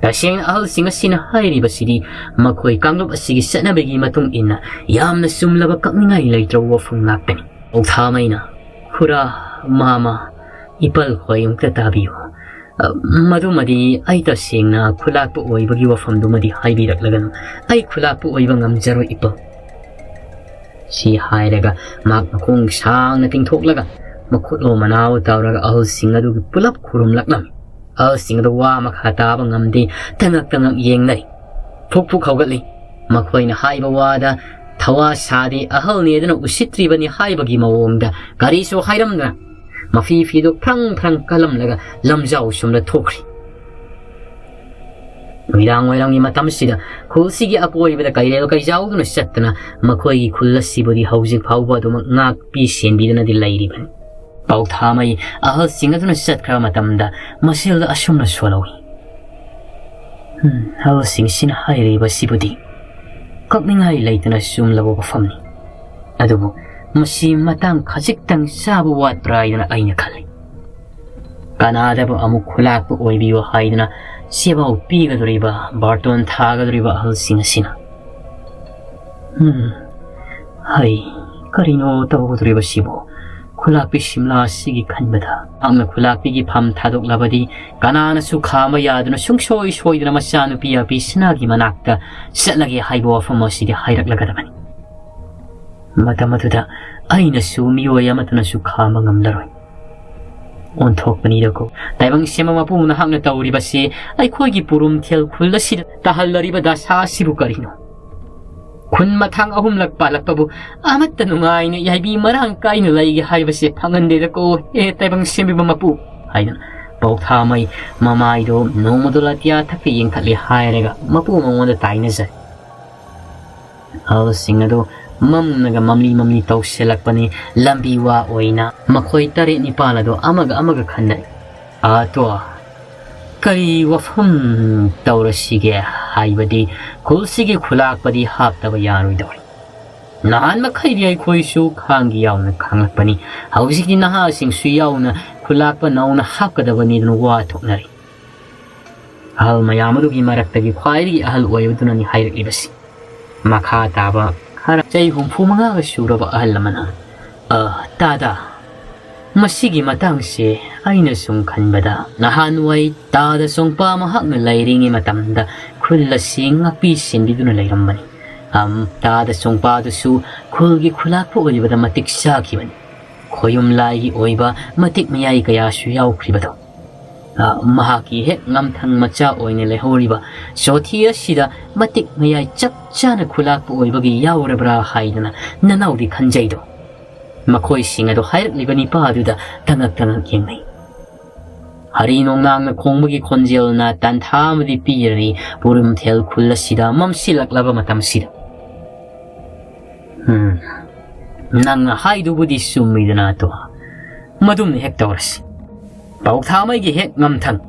ꯇꯁꯦꯡꯅ, ꯑꯍꯜꯁꯤꯡ ꯑꯁꯤꯅ ꯍꯥꯏꯔꯤꯕꯁꯤꯗꯤ ꯃꯈꯣꯏ ꯀꯥꯡꯂꯨꯞ ꯑꯁꯤꯒꯤ ꯆꯠꯅꯕꯤꯒꯤ ꯃꯇꯨꯡ ꯏꯟꯅ ꯌꯥꯝꯅ ꯆꯨꯝꯂꯕ, ꯀꯛꯅꯤꯡꯉꯥꯏ ꯂꯩꯇ꯭ꯔꯕ ꯋꯥꯐꯝ ꯉꯥꯛꯇꯅꯤ꯫ ꯄꯥꯎꯊꯥꯃꯩꯅ, "ꯈꯨꯔꯥ, ꯃꯥꯃ, ꯏꯄꯜ ꯈꯣꯏ ꯑꯃꯨꯛꯇ ꯇꯥꯕꯤꯌꯨ꯫ ꯑ, ꯃꯗꯨꯃꯗꯤ ꯑꯩ ꯇꯁꯦꯡꯅ ꯈꯨꯂꯥꯛꯄ ꯑꯣꯏꯕꯒꯤ ꯋꯥꯐꯝꯗꯨꯃꯗꯤ ꯍꯥꯏꯕꯤꯔꯛꯂꯒꯅꯨ꯫ ꯑꯩ ꯈꯨꯂꯥꯛꯄ ꯑꯣꯏꯕ ꯉꯝꯖꯔꯣꯏ, ꯏꯄꯜ"꯫ ꯁꯤ ꯍꯥꯏꯔꯒ ꯃꯍꯥꯛ ꯃꯈꯣꯡ ꯁꯥꯡꯅ ꯇꯤꯡꯊꯣꯛꯂꯒ ꯃꯈꯨꯠꯂꯣ ꯃꯅꯥꯑꯣ ꯇꯧꯔꯒ ꯑꯍꯜꯁꯤꯡ ꯑꯗꯨꯒꯤ ꯄꯨꯂꯞ ꯈꯨꯔꯨꯝꯂꯛꯂꯝꯃꯤ꯫ ꯑꯍꯜꯁꯤꯡ ꯑꯗꯨ ꯋꯥ ꯃꯈꯥ ꯇꯥꯕ ꯉꯝꯗꯦ, ꯇꯉꯛ ꯇꯉꯛ ꯌꯦꯡꯅꯔꯤ꯫ ꯐꯨꯛ ꯐꯨꯛ ꯍꯧꯒꯠꯂꯤ꯫ ꯃꯈꯣꯏꯅ ꯍꯥꯏꯕ ꯋꯥꯗ ꯊꯋꯥ ꯁꯥꯗꯦ, ꯑꯍꯜꯅꯦꯗꯅ ꯎꯁꯤꯠꯇ꯭ꯔꯤꯕꯅꯤ ꯍꯥꯏꯕꯒꯤ ꯃꯑꯣꯡꯗ ꯀꯔꯤꯁꯨ ꯍꯥꯏꯔꯝꯗꯅ ꯃꯐꯤ ꯐꯤꯗꯨ ꯐ꯭ꯔꯪ ꯐ꯭ꯔꯪ ꯀꯜꯂꯝꯂꯒ ꯂꯝꯖꯥꯎ ꯁꯣꯝꯗ ꯊꯣꯛꯈ꯭ꯔꯤ꯫ ꯅꯨꯃꯤꯗꯥꯡ ꯋꯥꯏꯔꯝꯒꯤ ꯃꯇꯝꯁꯤꯗ ꯈꯨꯜꯁꯤꯒꯤ ꯑꯀꯣꯏꯕꯗ ꯀꯩꯔꯦꯜ ꯀꯩꯖꯥꯎꯗꯨꯅ ꯆꯠꯇꯅ ꯃꯈꯣꯏꯒꯤ ꯈꯨꯜ ꯑꯁꯤꯕꯨꯗꯤ ꯍꯧꯖꯤꯛ ꯐꯥꯎꯕ ꯑꯗꯨꯃꯛ ꯉꯥꯛꯄꯤ ꯁꯦꯟꯕꯤꯗꯨꯅꯗꯤ ꯂꯩꯔꯤꯕꯅꯤ꯫ ꯄꯥꯎꯊꯥꯃꯩ ꯑꯍꯜꯁꯤꯡ ꯑꯗꯨꯅ ꯆꯠꯈ꯭ꯔꯕ ꯃꯇꯝꯗ ꯃꯁꯦꯜꯗ ꯑꯁꯨꯝꯅ ꯁꯣꯜꯍꯧꯏ꯫ "ꯎꯝ, ꯑꯍꯜꯁꯤꯡꯁꯤꯅ ꯍꯥꯏꯔꯤꯕꯁꯤꯕꯨꯗꯤ ꯀꯛꯅꯤꯡꯉꯥꯏ ꯂꯩꯇꯅ ꯆꯨꯝꯂꯕ ꯋꯥꯐꯝꯅꯤ꯫ ꯑꯗꯨꯕꯨ ꯃꯁꯤ ꯃꯇꯥꯡ ꯈꯖꯤꯛꯇꯪ ꯆꯥꯕ ꯋꯥꯠꯄ꯭ꯔꯥ ꯍꯥꯏꯗꯅ ꯑꯩꯅ ꯈꯜꯂꯤ꯫ ꯀꯅꯥꯗꯕꯨ ꯑꯃꯨꯛ ꯈꯨꯂꯥꯛꯄ ꯑꯣꯏꯕꯤꯌꯨ ꯍꯥꯏꯗꯅ ꯆꯦꯕꯥꯎ ꯄꯤꯒꯗꯧꯔꯤꯕ, ꯕꯥꯔꯇꯣꯟ ꯊꯥꯒꯗꯧꯔꯤꯕ ꯑꯍꯜꯁꯤꯡ ꯑꯁꯤꯅ? ꯎꯝ, ꯍꯩ, ꯀꯔꯤꯅꯣ ꯇꯧꯒꯗꯧꯔꯤꯕꯁꯤꯕꯨ? ꯈꯨꯂꯥꯛꯄꯤ ꯁꯤꯝꯂꯥ ꯑꯁꯤꯒꯤ ꯈꯟꯕꯗ ꯃꯍꯥꯛꯅ ꯈꯨꯂꯥꯛꯄꯤꯒꯤ ꯐꯝ ꯊꯥꯗꯣꯛꯂꯕꯗꯤ ꯀꯅꯥꯅꯁꯨ ꯈꯥꯝꯕ ꯌꯥꯗꯨꯅ ꯁꯨꯡꯁꯣꯏ ꯁꯣꯏꯗꯅ ꯃꯆꯥꯅꯨꯄꯤ ꯑꯄꯤꯁꯤꯅꯥꯒꯤ ꯃꯅꯥꯛꯇ ꯆꯠꯂꯒꯦ ꯍꯥꯏꯕ ꯋꯥꯐꯝ ꯑꯁꯤꯗꯤ ꯍꯥꯏꯔꯛꯂꯒꯗꯕꯅꯤ꯫ ꯃꯇꯝ ꯑꯗꯨꯗ ꯑꯩꯅꯁꯨ ꯃꯤꯑꯣꯏ ꯑꯃꯠꯇꯅꯁꯨ ꯈꯥꯝꯕ ꯉꯝꯂꯔꯣꯏ꯫ ꯑꯣꯟꯊꯣꯛꯄꯅꯤꯗꯀꯣ꯫ ꯇꯥꯏꯕꯪ ꯁꯦꯝꯕ ꯃꯄꯨ, ꯅꯍꯥꯛꯅ ꯇꯧꯔꯤꯕꯁꯤ ꯑꯩꯈꯣꯏꯒꯤ ꯄꯨꯔꯨꯝꯊꯦꯜ ꯈꯨꯜ ꯑꯁꯤꯗ ꯇꯥꯍꯜꯂꯔꯤꯕ ꯗꯁꯥ ꯑꯁꯤꯕꯨ ꯀꯔꯤꯅꯣ? ꯈꯨꯟ ꯃꯊꯥꯡ ꯑꯍꯨꯝꯂꯛ ꯄꯥꯜꯂꯛꯄꯕꯨ ꯑꯃꯠꯇ ꯅꯨꯡꯉꯥꯏꯅ ꯌꯥꯏꯕꯤ ꯃꯔꯥꯡ ꯀꯥꯏꯅ ꯂꯩꯒꯦ ꯍꯥꯏꯕꯁꯦ ꯐꯪꯍꯟꯗꯦꯗꯀꯣ, ꯍꯦ ꯇꯥꯏꯕꯪ ꯁꯦꯝꯕꯤꯕ ꯃꯄꯨ" ꯍꯥꯏꯗꯨꯅ ꯄꯥꯎꯊꯥꯃꯩ ꯃꯃꯥꯏꯗꯣ ꯅꯣꯡꯃꯗꯣ ꯂꯥꯇꯤꯌꯥ ꯊꯛꯇ ꯌꯦꯡꯈꯠꯂꯦ ꯍꯥꯏꯔꯒ ꯃꯄꯨ ꯃꯉꯣꯟꯗ ꯇꯥꯏꯅꯖꯩ꯫ ꯑꯍꯜꯁꯤꯡ ꯑꯗꯨ ꯃꯝꯅꯒ ꯃꯝꯂꯤ ꯃꯝꯂꯤ ꯇꯧꯁꯤꯜꯂꯛꯄꯅꯤ꯫ ꯂꯝꯕꯤ ꯋꯥ ꯑꯣꯏꯅ ꯃꯈꯣꯏ ꯇꯔꯦꯠ ꯅꯤꯄꯥꯜ ꯑꯗꯨ ꯑꯃꯒ ꯑꯃꯒ ꯈꯟꯅꯔꯤ꯫ "ꯑꯥꯇꯣ, ꯀꯔꯤ ꯋꯥꯐꯝ ꯇꯧꯔꯁꯤꯒꯦ?" ꯍꯥꯏꯕꯗꯤ ꯈꯨꯜꯁꯤꯒꯤ ꯈꯨꯂꯥꯛꯄꯗꯤ ꯍꯥꯞꯇꯕ ꯌꯥꯔꯣꯏꯗꯧꯔꯤ꯫ ꯅꯍꯥꯟ ꯃꯈꯩꯗꯤ ꯑꯩꯈꯣꯏꯁꯨ ꯈꯥꯡꯒꯤ ꯌꯥꯎꯅ ꯈꯥꯡꯂꯛꯄꯅꯤ꯫ ꯍꯧꯖꯤꯛꯇꯤ ꯅꯍꯥꯁꯤꯡꯁꯨ ꯌꯥꯎꯅ ꯈꯨꯂꯥꯛꯄ ꯅꯧꯅ ꯍꯥꯞꯀꯗꯕꯅꯤꯗꯅ ꯋꯥ ꯊꯣꯛꯅꯔꯤ꯫ ꯑꯍꯜ ꯃꯌꯥꯝ ꯑꯗꯨꯒꯤ ꯃꯔꯛꯇꯒꯤ ꯈ꯭ꯋꯥꯏꯗꯒꯤ ꯑꯍꯜ ꯑꯣꯏꯕꯗꯨꯅꯅꯤ ꯍꯥꯏꯔꯛꯂꯤꯕꯁꯤ꯫ ꯃꯈꯥ ꯇꯥꯕ ꯈꯔ ꯆꯍꯤ ꯍꯨꯝꯐꯨ ꯃꯉꯥꯒ ꯁꯨꯔꯕ ꯑꯍꯜ ꯑꯃꯅ, "ꯑ, ꯇꯥꯗ, ꯃꯁꯤꯒꯤ ꯃꯇꯥꯡꯁꯦ ꯑꯩꯅ ꯁꯨꯝ ꯈꯟꯕꯗ ꯅꯍꯥꯟꯋꯥꯏ ꯇꯥꯗ ꯆꯣꯡꯄꯥ ꯃꯍꯥꯛꯅ ꯂꯩꯔꯤꯉꯩ ꯃꯇꯝꯗ ꯈꯨꯜ ꯑꯁꯤ ꯉꯥꯛꯄꯤ ꯁꯦꯟꯕꯤꯗꯨꯅ ꯂꯩꯔꯝꯕꯅꯤ꯫ ꯑꯝ, ꯇꯥꯗ ꯆꯣꯡꯄꯥꯗꯨꯁꯨ ꯈꯨꯜꯒꯤ ꯈꯨꯂꯥꯛꯄ ꯑꯣꯏꯕꯗ ꯃꯇꯤꯛ ꯆꯥꯈꯤꯕꯅꯤ꯫ ꯈꯣꯌꯨꯝ ꯂꯥꯏꯒꯤ ꯑꯣꯏꯕ ꯃꯇꯤꯛ ꯃꯌꯥꯏ ꯀꯌꯥꯁꯨ ꯌꯥꯎꯈ꯭ꯔꯤꯕꯗꯣ꯫ ꯑ, ꯃꯍꯥꯛꯀꯤ ꯍꯦꯛ ꯉꯝꯊꯪ ꯃꯆꯥ ꯑꯣꯏꯅ ꯂꯩꯍꯧꯔꯤꯕ ꯆꯣꯊꯤ ꯑꯁꯤꯗ ꯃꯇꯤꯛ ꯃꯌꯥꯏ ꯆꯞ ꯆꯥꯅ ꯈꯨꯂꯥꯛꯄ ꯑꯣꯏꯕꯒꯤ ꯌꯥꯎꯔꯕ꯭ꯔꯥ ꯍꯥꯏꯗꯅ ꯅꯅꯥꯎꯗꯤ ꯈꯟꯖꯩꯗꯣ?" ꯃꯈꯣꯏꯁꯤꯡ ꯑꯗꯨ ꯍꯥꯏꯔꯛꯂꯤꯕ ꯅꯤꯄꯥ ꯑꯗꯨꯗ ꯇꯉꯛ ꯇꯉꯛ ꯌꯦꯡꯅꯩ꯫ ꯍꯔꯤ ꯅꯣꯡꯅꯥꯡꯅ ꯈꯣꯡꯕꯒꯤ ꯈꯣꯟꯖꯦꯜꯅ ꯇꯥꯟꯊꯥ ꯑꯃꯗꯤ ꯄꯤꯔꯔꯤ ꯄꯨꯔꯨꯝꯊꯦꯜ ꯈꯨꯜ ꯑꯁꯤꯗ ꯃꯝꯁꯤꯜꯂꯛꯂꯕ ꯃꯇꯝꯁꯤꯗ꯫ "ꯎꯝ, ꯅꯪꯅ ꯍꯥꯏꯗꯨꯕꯨꯗꯤ ꯆꯨꯝꯃꯤꯗꯅ ꯑꯗꯣ, ꯃꯗꯨꯝꯅ ꯍꯦꯛ ꯇꯧꯔꯁꯤ꯫ ꯄꯥꯎꯊꯥꯃꯩꯒꯤ ꯍꯦꯛ ꯉꯝꯊꯪ,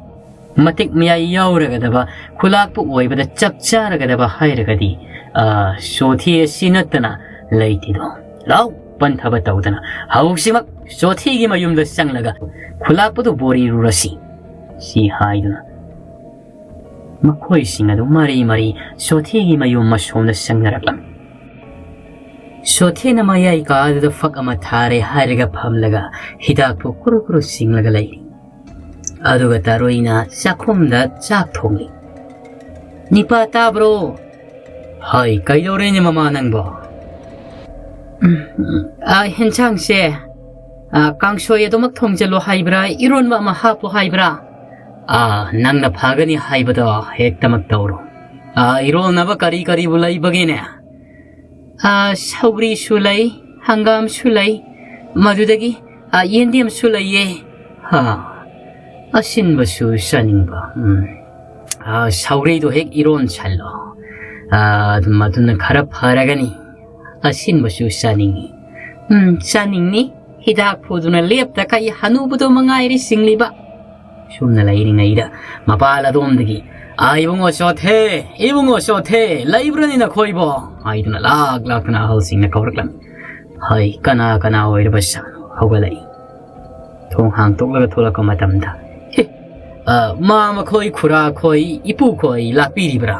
ꯃꯇꯤꯛ ꯃꯌꯥꯏ ꯌꯥꯎꯔꯒꯗꯕ, ꯈꯨꯂꯥꯛꯄ ꯑꯣꯏꯕꯗ ꯆꯞ ꯆꯥꯔꯒꯗꯕ ꯍꯥꯏꯔꯒꯗꯤ, ꯑ, ꯆꯣꯊꯤ ꯑꯁꯤ ꯅꯠꯇꯅ ꯂꯩꯇꯦꯗꯣ꯫ ꯂꯥꯎ, ꯄꯟꯊꯕ ꯇꯧꯗꯅ ꯍꯧꯖꯤꯛꯃꯛ ꯆꯣꯊꯤꯒꯤ ꯃꯌꯨꯝꯗ ꯆꯪꯂꯒ ꯈꯨꯂꯥꯛꯄꯗꯨ ꯕꯣꯔꯤꯔꯨꯔꯁꯤ," ꯁꯤ ꯍꯥꯏꯗꯨꯅ ꯃꯈꯣꯏꯁꯤꯡ ꯑꯗꯨ ꯃꯔꯤ ꯃꯔꯤ ꯆꯣꯊꯤꯒꯤ ꯃꯌꯨꯝ ꯃꯁꯣꯝꯗ ꯆꯪꯅꯔꯛꯂꯝꯃꯤ꯫ ꯆꯣꯊꯤꯅ ꯃꯌꯥꯏ ꯀꯥꯗꯨꯗ ꯐꯛ ꯑꯃ ꯊꯥꯔꯦ ꯍꯥꯏꯔꯒ ꯐꯝꯂꯒ ꯍꯤꯗꯥꯛꯄꯨ ꯀꯨꯔꯨ ꯀꯨꯔꯨ ꯆꯤꯡꯂꯒ ꯂꯩꯔꯤ꯫ ꯑꯗꯨꯒ ꯇꯔꯨꯏꯅ ꯆꯥꯛꯈꯨꯝꯗ ꯆꯥꯛ ꯊꯣꯡꯂꯤ꯫ "ꯅꯤꯄꯥ ꯇꯥꯕ꯭ꯔꯣ?" "ꯍꯣꯏ, ꯀꯩꯗꯧꯔꯦꯅꯦ ꯃꯃꯥ ꯅꯪꯕꯣ?" "ꯎꯝ, ꯑ, ꯍꯦꯟꯁꯥꯡꯁꯦ, ꯑ, ꯀꯥꯡꯁꯣꯏ ꯑꯗꯨꯃꯛ ꯊꯣꯡꯖꯜꯂꯣ ꯍꯥꯏꯕ꯭ꯔꯥ, ꯏꯔꯣꯟꯕ ꯑꯃ ꯍꯥꯞꯄꯣ ꯍꯥꯏꯕ꯭ꯔꯥ?" "ꯑꯥ, ꯅꯪꯅ ꯐꯒꯅꯤ ꯍꯥꯏꯕꯗꯣ ꯍꯦꯛꯇꯃꯛ ꯇꯧꯔꯣ꯫ ꯑꯥ, ꯏꯔꯣꯟꯅꯕ ꯀꯔꯤ ꯀꯔꯤꯕꯨ ꯂꯩꯕꯒꯦꯅꯦ?" "ꯑꯥ, ꯁꯧꯒ꯭ꯔꯤꯁꯨ ꯂꯩ, ꯍꯪꯒꯥꯝꯁꯨ ꯂꯩ, ꯃꯗꯨꯗꯒꯤ, ꯑꯥ, ꯌꯦꯟꯗꯦꯝꯁꯨ ꯂꯩꯌꯦ꯫ ꯍꯥ, ꯑꯁꯤꯟꯕꯁꯨ ꯆꯥꯅꯤꯡꯕ꯫ ꯎꯝ, ꯑꯥ, ꯁꯧꯒ꯭ꯔꯤꯗꯣ ꯍꯦꯛ ꯏꯔꯣꯟꯁꯜꯂꯣ꯫ ꯑꯥ, ꯃꯗꯨꯅ ꯈꯔ ꯐꯔꯒꯅꯤ꯫ ꯑꯁꯤꯟꯕꯁꯨ ꯆꯥꯅꯤꯡꯉꯤ꯫" "ꯎꯝ, ꯆꯥꯅꯤꯡꯉꯤ꯫ ꯍꯤꯗꯥꯛ ꯐꯨꯗꯨꯅ ꯂꯦꯞꯇ ꯀꯩ ꯍꯅꯨꯕꯗꯣ ꯃꯉꯥꯏꯔꯦ ꯆꯤꯡꯂꯤꯕ꯫" ꯁꯨꯝꯅ ꯂꯩꯔꯤꯉꯩꯗ ꯃꯄꯥꯜ ꯑꯗꯣꯝꯗꯒꯤ, "ꯑꯥ, ꯏꯕꯨꯡꯉꯣ ꯆꯣꯊꯦ, ꯏꯕꯨꯡꯉꯣ ꯆꯣꯊꯦ, ꯂꯩꯕ꯭ꯔꯅꯤ ꯅꯈꯣꯏꯕꯣ?" ꯍꯥꯏꯗꯨꯅ ꯂꯥꯛ ꯂꯥꯛꯇꯨꯅ ꯑꯍꯜꯁꯤꯡꯅ ꯀꯧꯔꯛꯂꯝꯃꯤ꯫ ꯍꯩ, ꯀꯅꯥ ꯀꯅꯥ ꯑꯣꯏꯔꯕ ꯁꯥꯅꯣ? ꯍꯧꯒꯠꯂꯛꯏ꯫ ꯊꯣꯡ ꯍꯥꯡꯇꯣꯛꯂꯒ ꯊꯣꯛꯂꯛꯄ ꯃꯇꯝꯗ, "ꯑꯦ, ꯑ, ꯃꯥ ꯃꯈꯣꯏ, ꯈꯨꯔꯥ ꯈꯣꯏ, ꯏꯄꯨ ꯈꯣꯏ ꯂꯥꯛꯄꯤꯔꯤꯕ꯭ꯔꯥ?"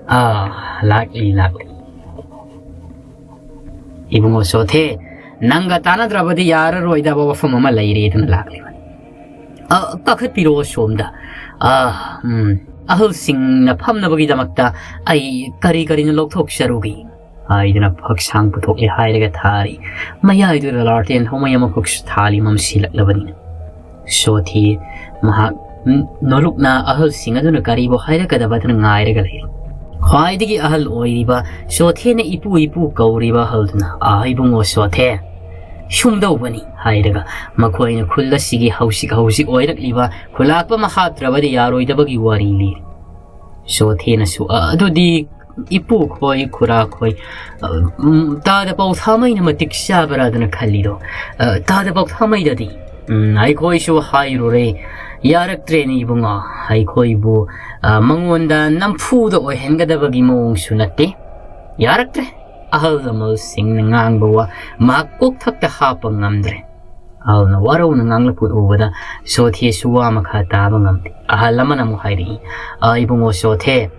"ꯑꯥ, ꯂꯥꯛꯂꯤ, ꯂꯥꯛꯂꯤ꯫ ꯏꯕꯨꯡꯉꯣ ꯆꯣꯊꯦ, ꯅꯪꯒ ꯇꯥꯟꯅꯗ꯭ꯔꯕꯗꯤ ꯌꯥꯔꯔꯣꯏꯗꯕ ꯋꯥꯐꯝ ꯑꯃ ꯂꯩꯔꯦꯗꯅ ꯂꯥꯛꯂꯤꯕꯅꯤ꯫" "ꯑ, ꯀꯥꯈꯠꯄꯤꯔꯛꯑꯣ ꯁꯣꯝꯗ꯫ ꯑ, ꯎꯝ, ꯑꯍꯜꯁꯤꯡꯅ ꯐꯝꯅꯕꯒꯤꯗꯃꯛꯇ ꯑꯩ ꯀꯔꯤ ꯀꯔꯤꯅꯣ ꯂꯧꯊꯣꯛꯆꯔꯨꯒꯦ" ꯍꯥꯏꯗꯨꯅ ꯐꯛꯁꯥꯡ ꯄꯨꯊꯣꯛꯂꯦ ꯍꯥꯏꯔꯒ ꯊꯥꯔꯤ꯫ ꯃꯌꯥꯏꯗꯨꯗ ꯂꯥꯔꯇꯦꯟ ꯊꯥꯎꯃꯩ ꯑꯃꯈꯛꯁꯨ ꯊꯥꯜꯂꯤ, ꯃꯝꯁꯤꯜꯂꯛꯂꯕꯅꯤꯅ꯫ ꯆꯣꯊꯦ ꯃꯍꯥꯛ ꯅꯣꯂꯨꯛꯅ ꯑꯍꯜꯁꯤꯡ ꯑꯗꯨꯅ ꯀꯔꯤꯕꯨ ꯍꯥꯏꯔꯛꯀꯗꯕꯗꯨꯅ ꯉꯥꯏꯔꯒ ꯂꯩꯔꯤ꯫ ꯈ꯭ꯋꯥꯏꯗꯒꯤ ꯑꯍꯜ ꯑꯣꯏꯔꯤꯕ ꯆꯣꯊꯦꯅ ꯏꯄꯨ ꯏꯄꯨ ꯀꯧꯔꯤꯕ ꯑꯍꯜꯗꯨꯅ, "ꯑꯥ, ꯏꯕꯨꯡꯉꯣ ꯆꯣꯊꯦ, ꯁꯨꯝꯗꯧꯕꯅꯤ" ꯍꯥꯏꯔꯒ ꯃꯈꯣꯏꯅ ꯈꯨꯜ ꯑꯁꯤꯒꯤ ꯍꯧꯖꯤꯛ ꯍꯧꯖꯤꯛ ꯑꯣꯏꯔꯛꯂꯤꯕ ꯈꯨꯂꯥꯛꯄ ꯑꯃ ꯍꯥꯞꯇ꯭ꯔꯕꯗꯤ ꯌꯥꯔꯣꯏꯗꯕꯒꯤ ꯋꯥꯔꯤ ꯂꯤꯔꯤ꯫ ꯆꯣꯊꯦꯅꯁꯨ, "ꯑ, ꯑꯗꯨꯗꯤ ꯏꯄꯨ ꯈꯣꯏ, ꯈꯨꯔꯥ ꯈꯣꯏ, ꯑ, ꯎꯝ, ꯇꯥꯗ ꯄꯥꯎꯊꯥꯃꯩꯅ ꯃꯇꯤꯛ ꯆꯥꯕ꯭ꯔꯥꯗꯅ ꯈꯜꯂꯤꯗꯣ? ꯑ, ꯇꯥꯗ ꯄꯥꯎꯊꯥꯃꯩꯗꯗꯤ, ꯎꯝ, ꯑꯩꯈꯣꯏꯁꯨ ꯍꯥꯏꯔꯨꯔꯦ, ꯌꯥꯔꯛꯇ꯭ꯔꯦꯅꯦ ꯏꯕꯨꯡꯉꯣ꯫ ꯑꯩꯈꯣꯏꯕꯨ, ꯑ, ꯃꯉꯣꯟꯗ ꯅꯝꯐꯨꯗ ꯑꯣꯏꯍꯟꯒꯗꯕꯒꯤ ꯃꯑꯣꯡꯁꯨ ꯅꯠꯇꯦ꯫ ꯌꯥꯔꯛꯇ꯭ꯔꯦ꯫" ꯑꯍꯜ ꯂꯃꯟꯁꯤꯡꯅ ꯉꯥꯡꯕ ꯋꯥ ꯃꯍꯥꯛ ꯀꯣꯛꯊꯛꯇ ꯍꯥꯞꯄ ꯉꯝꯗ꯭ꯔꯦ꯫ ꯑꯍꯜꯅ ꯋꯥꯔꯧꯅ ꯉꯥꯡꯂꯛꯄ ꯎꯕꯗ ꯆꯣꯊꯦꯁꯨ ꯋꯥ ꯃꯈꯥ ꯇꯥꯕ ꯉꯝꯗꯦ꯫ ꯑꯍꯜ ꯑꯃꯅ ꯑꯃꯨꯛ ꯍꯥꯏꯔꯛꯏ, "ꯑ, ꯏꯕꯨꯡꯉꯣ ꯆꯣꯊꯦ,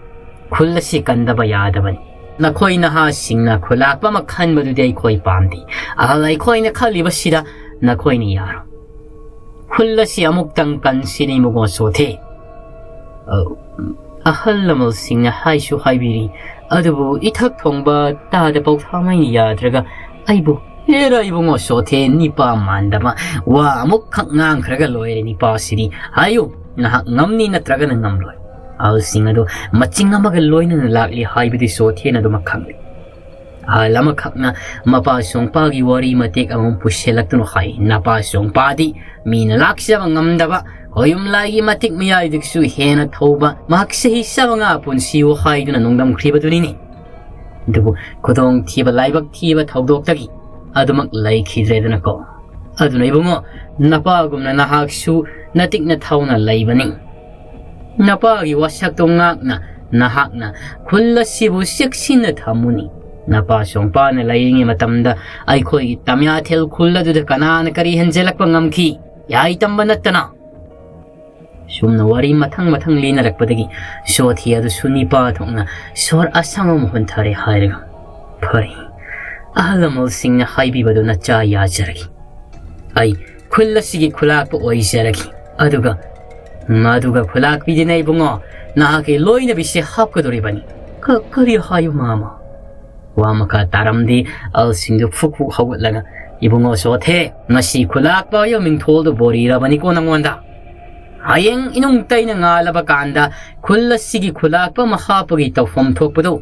ꯈꯨꯜ ꯑꯁꯤ ꯀꯟꯗꯕ ꯌꯥꯗꯕꯅꯤ꯫ ꯅꯈꯣꯏ ꯅꯍꯥꯁꯤꯡꯅ ꯈꯨꯂꯥꯛꯄ ꯑꯃ ꯈꯟꯕꯗꯨꯗꯤ ꯑꯩꯈꯣꯏ ꯄꯥꯝꯗꯦ꯫ ꯑꯍꯜ ꯑꯩꯈꯣꯏꯅ ꯈꯜꯂꯤꯕꯁꯤꯗ ꯅꯈꯣꯏꯅ ꯌꯥꯔꯣꯏ꯫ ꯈꯨꯜ ꯑꯁꯤ ꯑꯃꯨꯛꯇꯪ ꯀꯟꯁꯤꯅꯦ ꯏꯕꯨꯡꯉꯣ ꯆꯣꯊꯦ꯫" ꯑ, ꯑꯍꯜ ꯂꯃꯟꯁꯤꯡꯅ ꯍꯥꯏꯁꯨ ꯍꯥꯏꯕꯤꯔꯤ, ꯑꯗꯨꯕꯨ ꯏꯊꯛ ꯊꯣꯡꯕ ꯇꯥꯗ ꯄꯥꯎꯊꯥꯃꯩꯅ ꯌꯥꯗ꯭ꯔꯒ ꯑꯩꯕꯨ, "ꯍꯦꯔꯥ ꯏꯕꯨꯡꯉꯣ ꯆꯣꯊꯦ, ꯅꯤꯄꯥ ꯃꯥꯟꯗꯕ, ꯋꯥ ꯑꯃꯨꯛꯈꯛ ꯉꯥꯡꯈ꯭ꯔꯒ ꯂꯣꯏꯔꯦ ꯅꯤꯄꯥꯁꯤꯗꯤ꯫ ꯍꯥꯏꯌꯨ, ꯅꯍꯥꯛ ꯉꯝꯅꯤ ꯅꯠꯇ꯭ꯔꯒꯅ ꯉꯝꯂꯣꯏ꯫" ꯑꯍꯜꯁꯤꯡ ꯑꯗꯨ ꯃꯆꯤꯡ ꯑꯃꯒ ꯂꯣꯏꯅꯅ ꯂꯥꯛꯂꯤ ꯍꯥꯏꯕꯗꯤ ꯆꯣꯊꯦꯅ ꯑꯗꯨꯃꯛ ꯈꯪꯂꯤ꯫ ꯑꯍꯜ ꯑꯃꯈꯛꯅ ꯃꯄꯥ ꯁꯣꯡꯄꯥꯒꯤ ꯋꯥꯔꯤ ꯃꯇꯦꯛ ꯑꯃꯃꯝ ꯄꯨꯁꯤꯜꯂꯛꯇꯨꯅ ꯍꯥꯏ, "ꯅꯄꯥ ꯁꯣꯡꯄꯥꯗꯤ ꯃꯤꯅ ꯂꯥꯛꯆꯕ ꯉꯝꯗꯕ, ꯈꯣꯌꯨꯝꯂꯥꯏꯒꯤ ꯃꯇꯤꯛ ꯃꯌꯥꯏꯗꯒꯤꯁꯨ ꯍꯦꯟꯅ ꯊꯧꯕ, ꯃꯍꯥꯛ ꯆꯍꯤ ꯆꯥꯃꯉꯥ ꯄꯨꯟꯁꯤꯌꯨ ꯍꯥꯏꯗꯨꯅ ꯅꯣꯡꯗꯝꯈ꯭ꯔꯤꯕꯗꯨꯅꯤꯅꯦ꯫ ꯑꯗꯨꯕꯨ ꯈꯨꯗꯣꯡꯊꯤꯕ, ꯂꯥꯏꯕꯛ ꯊꯤꯕ ꯊꯧꯗꯣꯛꯇꯒꯤ ꯑꯗꯨꯃꯛ ꯂꯩꯈꯤꯗ꯭ꯔꯦꯗꯅꯀꯣ꯫ ꯑꯗꯨꯅ ꯏꯕꯨꯡꯉꯣ, ꯅꯄꯥꯒꯨꯝꯅ ꯅꯍꯥꯛꯁꯨ ꯅꯇꯤꯛꯅ ꯊꯧꯅ ꯂꯩꯕꯅꯤ꯫ ꯅꯄꯥꯒꯤ ꯋꯥꯁꯛꯇꯣ ꯉꯥꯛꯅ ꯅꯍꯥꯛꯅ ꯈꯨꯜ ꯑꯁꯤꯕꯨ ꯆꯦꯛꯁꯤꯟꯅ ꯊꯝꯃꯨꯅꯤ꯫ ꯅꯄꯥ ꯁꯣꯡꯄꯥꯅ ꯂꯩꯔꯤꯉꯩ ꯃꯇꯝꯗ ꯑꯩꯈꯣꯏꯒꯤ ꯇꯃꯤꯌꯥꯊꯦꯜ ꯈꯨꯜ ꯑꯗꯨꯗ ꯀꯅꯥꯅ ꯀꯔꯤ ꯍꯦꯟꯖꯜꯂꯛꯄ ꯉꯝꯈꯤ? ꯌꯥꯏ ꯇꯝꯕ ꯅꯠꯇꯅ꯫ ꯁꯨꯝꯅ ꯋꯥꯔꯤ ꯃꯊꯪ ꯃꯊꯪ ꯂꯤꯅꯔꯛꯄꯗꯒꯤ ꯁꯣꯊꯤ ꯑꯗꯨꯁꯨ ꯅꯤꯄꯥ ꯊꯣꯛꯅ ꯁꯣꯔ ꯑꯁꯥꯡ ꯑꯃ ꯍꯣꯟꯊꯔꯦ ꯍꯥꯏꯔꯒ, "ꯐꯔꯦ, ꯑꯍꯜ ꯂꯃꯟꯁꯤꯡꯅ ꯍꯥꯏꯕꯤꯕꯗꯨ ꯅꯆꯥ ꯌꯥꯖꯔꯒꯦ꯫ ꯑꯩ ꯈꯨꯜ ꯑꯁꯤꯒꯤ ꯈꯨꯂꯥꯛꯄ ꯑꯣꯏꯖꯔꯒꯦ꯫ ꯑꯗꯨꯒ, ꯑꯗꯨꯒ ꯈꯨꯂꯥꯛꯄꯤꯗꯤꯅꯦ ꯏꯕꯨꯡꯉꯣ, ꯅꯍꯥꯛꯀꯤ ꯂꯣꯏꯅꯕꯤꯁꯦ ꯍꯥꯞꯀꯗꯧꯔꯤꯕꯅꯤ꯫" "ꯀ-, ꯀꯔꯤ ꯍꯥꯏꯌꯨ ꯃꯥꯃ?" ꯋꯥ ꯃꯈꯥ ꯇꯥꯔꯝꯗꯤ ꯑꯍꯜꯁꯤꯡꯗꯨ ꯐꯨꯛ ꯐꯨꯛ ꯍꯧꯒꯠꯂꯒ, "ꯏꯕꯨꯡꯉꯣ ꯁꯣꯊꯦ, ꯉꯁꯤ ꯈꯨꯂꯥꯛꯄ ꯍꯥꯏꯕ ꯃꯤꯡꯊꯣꯜꯗꯨ ꯕꯣꯔꯤꯔꯕꯅꯤꯀꯣ ꯅꯪꯉꯣꯟꯗ꯫ ꯍꯌꯦꯡ ꯏꯅꯨꯡ ꯇꯩꯅ ꯉꯥꯜꯂꯕ ꯀꯥꯟꯗ ꯈꯨꯜ ꯑꯁꯤꯒꯤ ꯈꯨꯂꯥꯛꯄ ꯑꯃ ꯍꯥꯞꯄꯒꯤ ꯇꯧꯐꯝ ꯊꯣꯛꯄꯗꯨ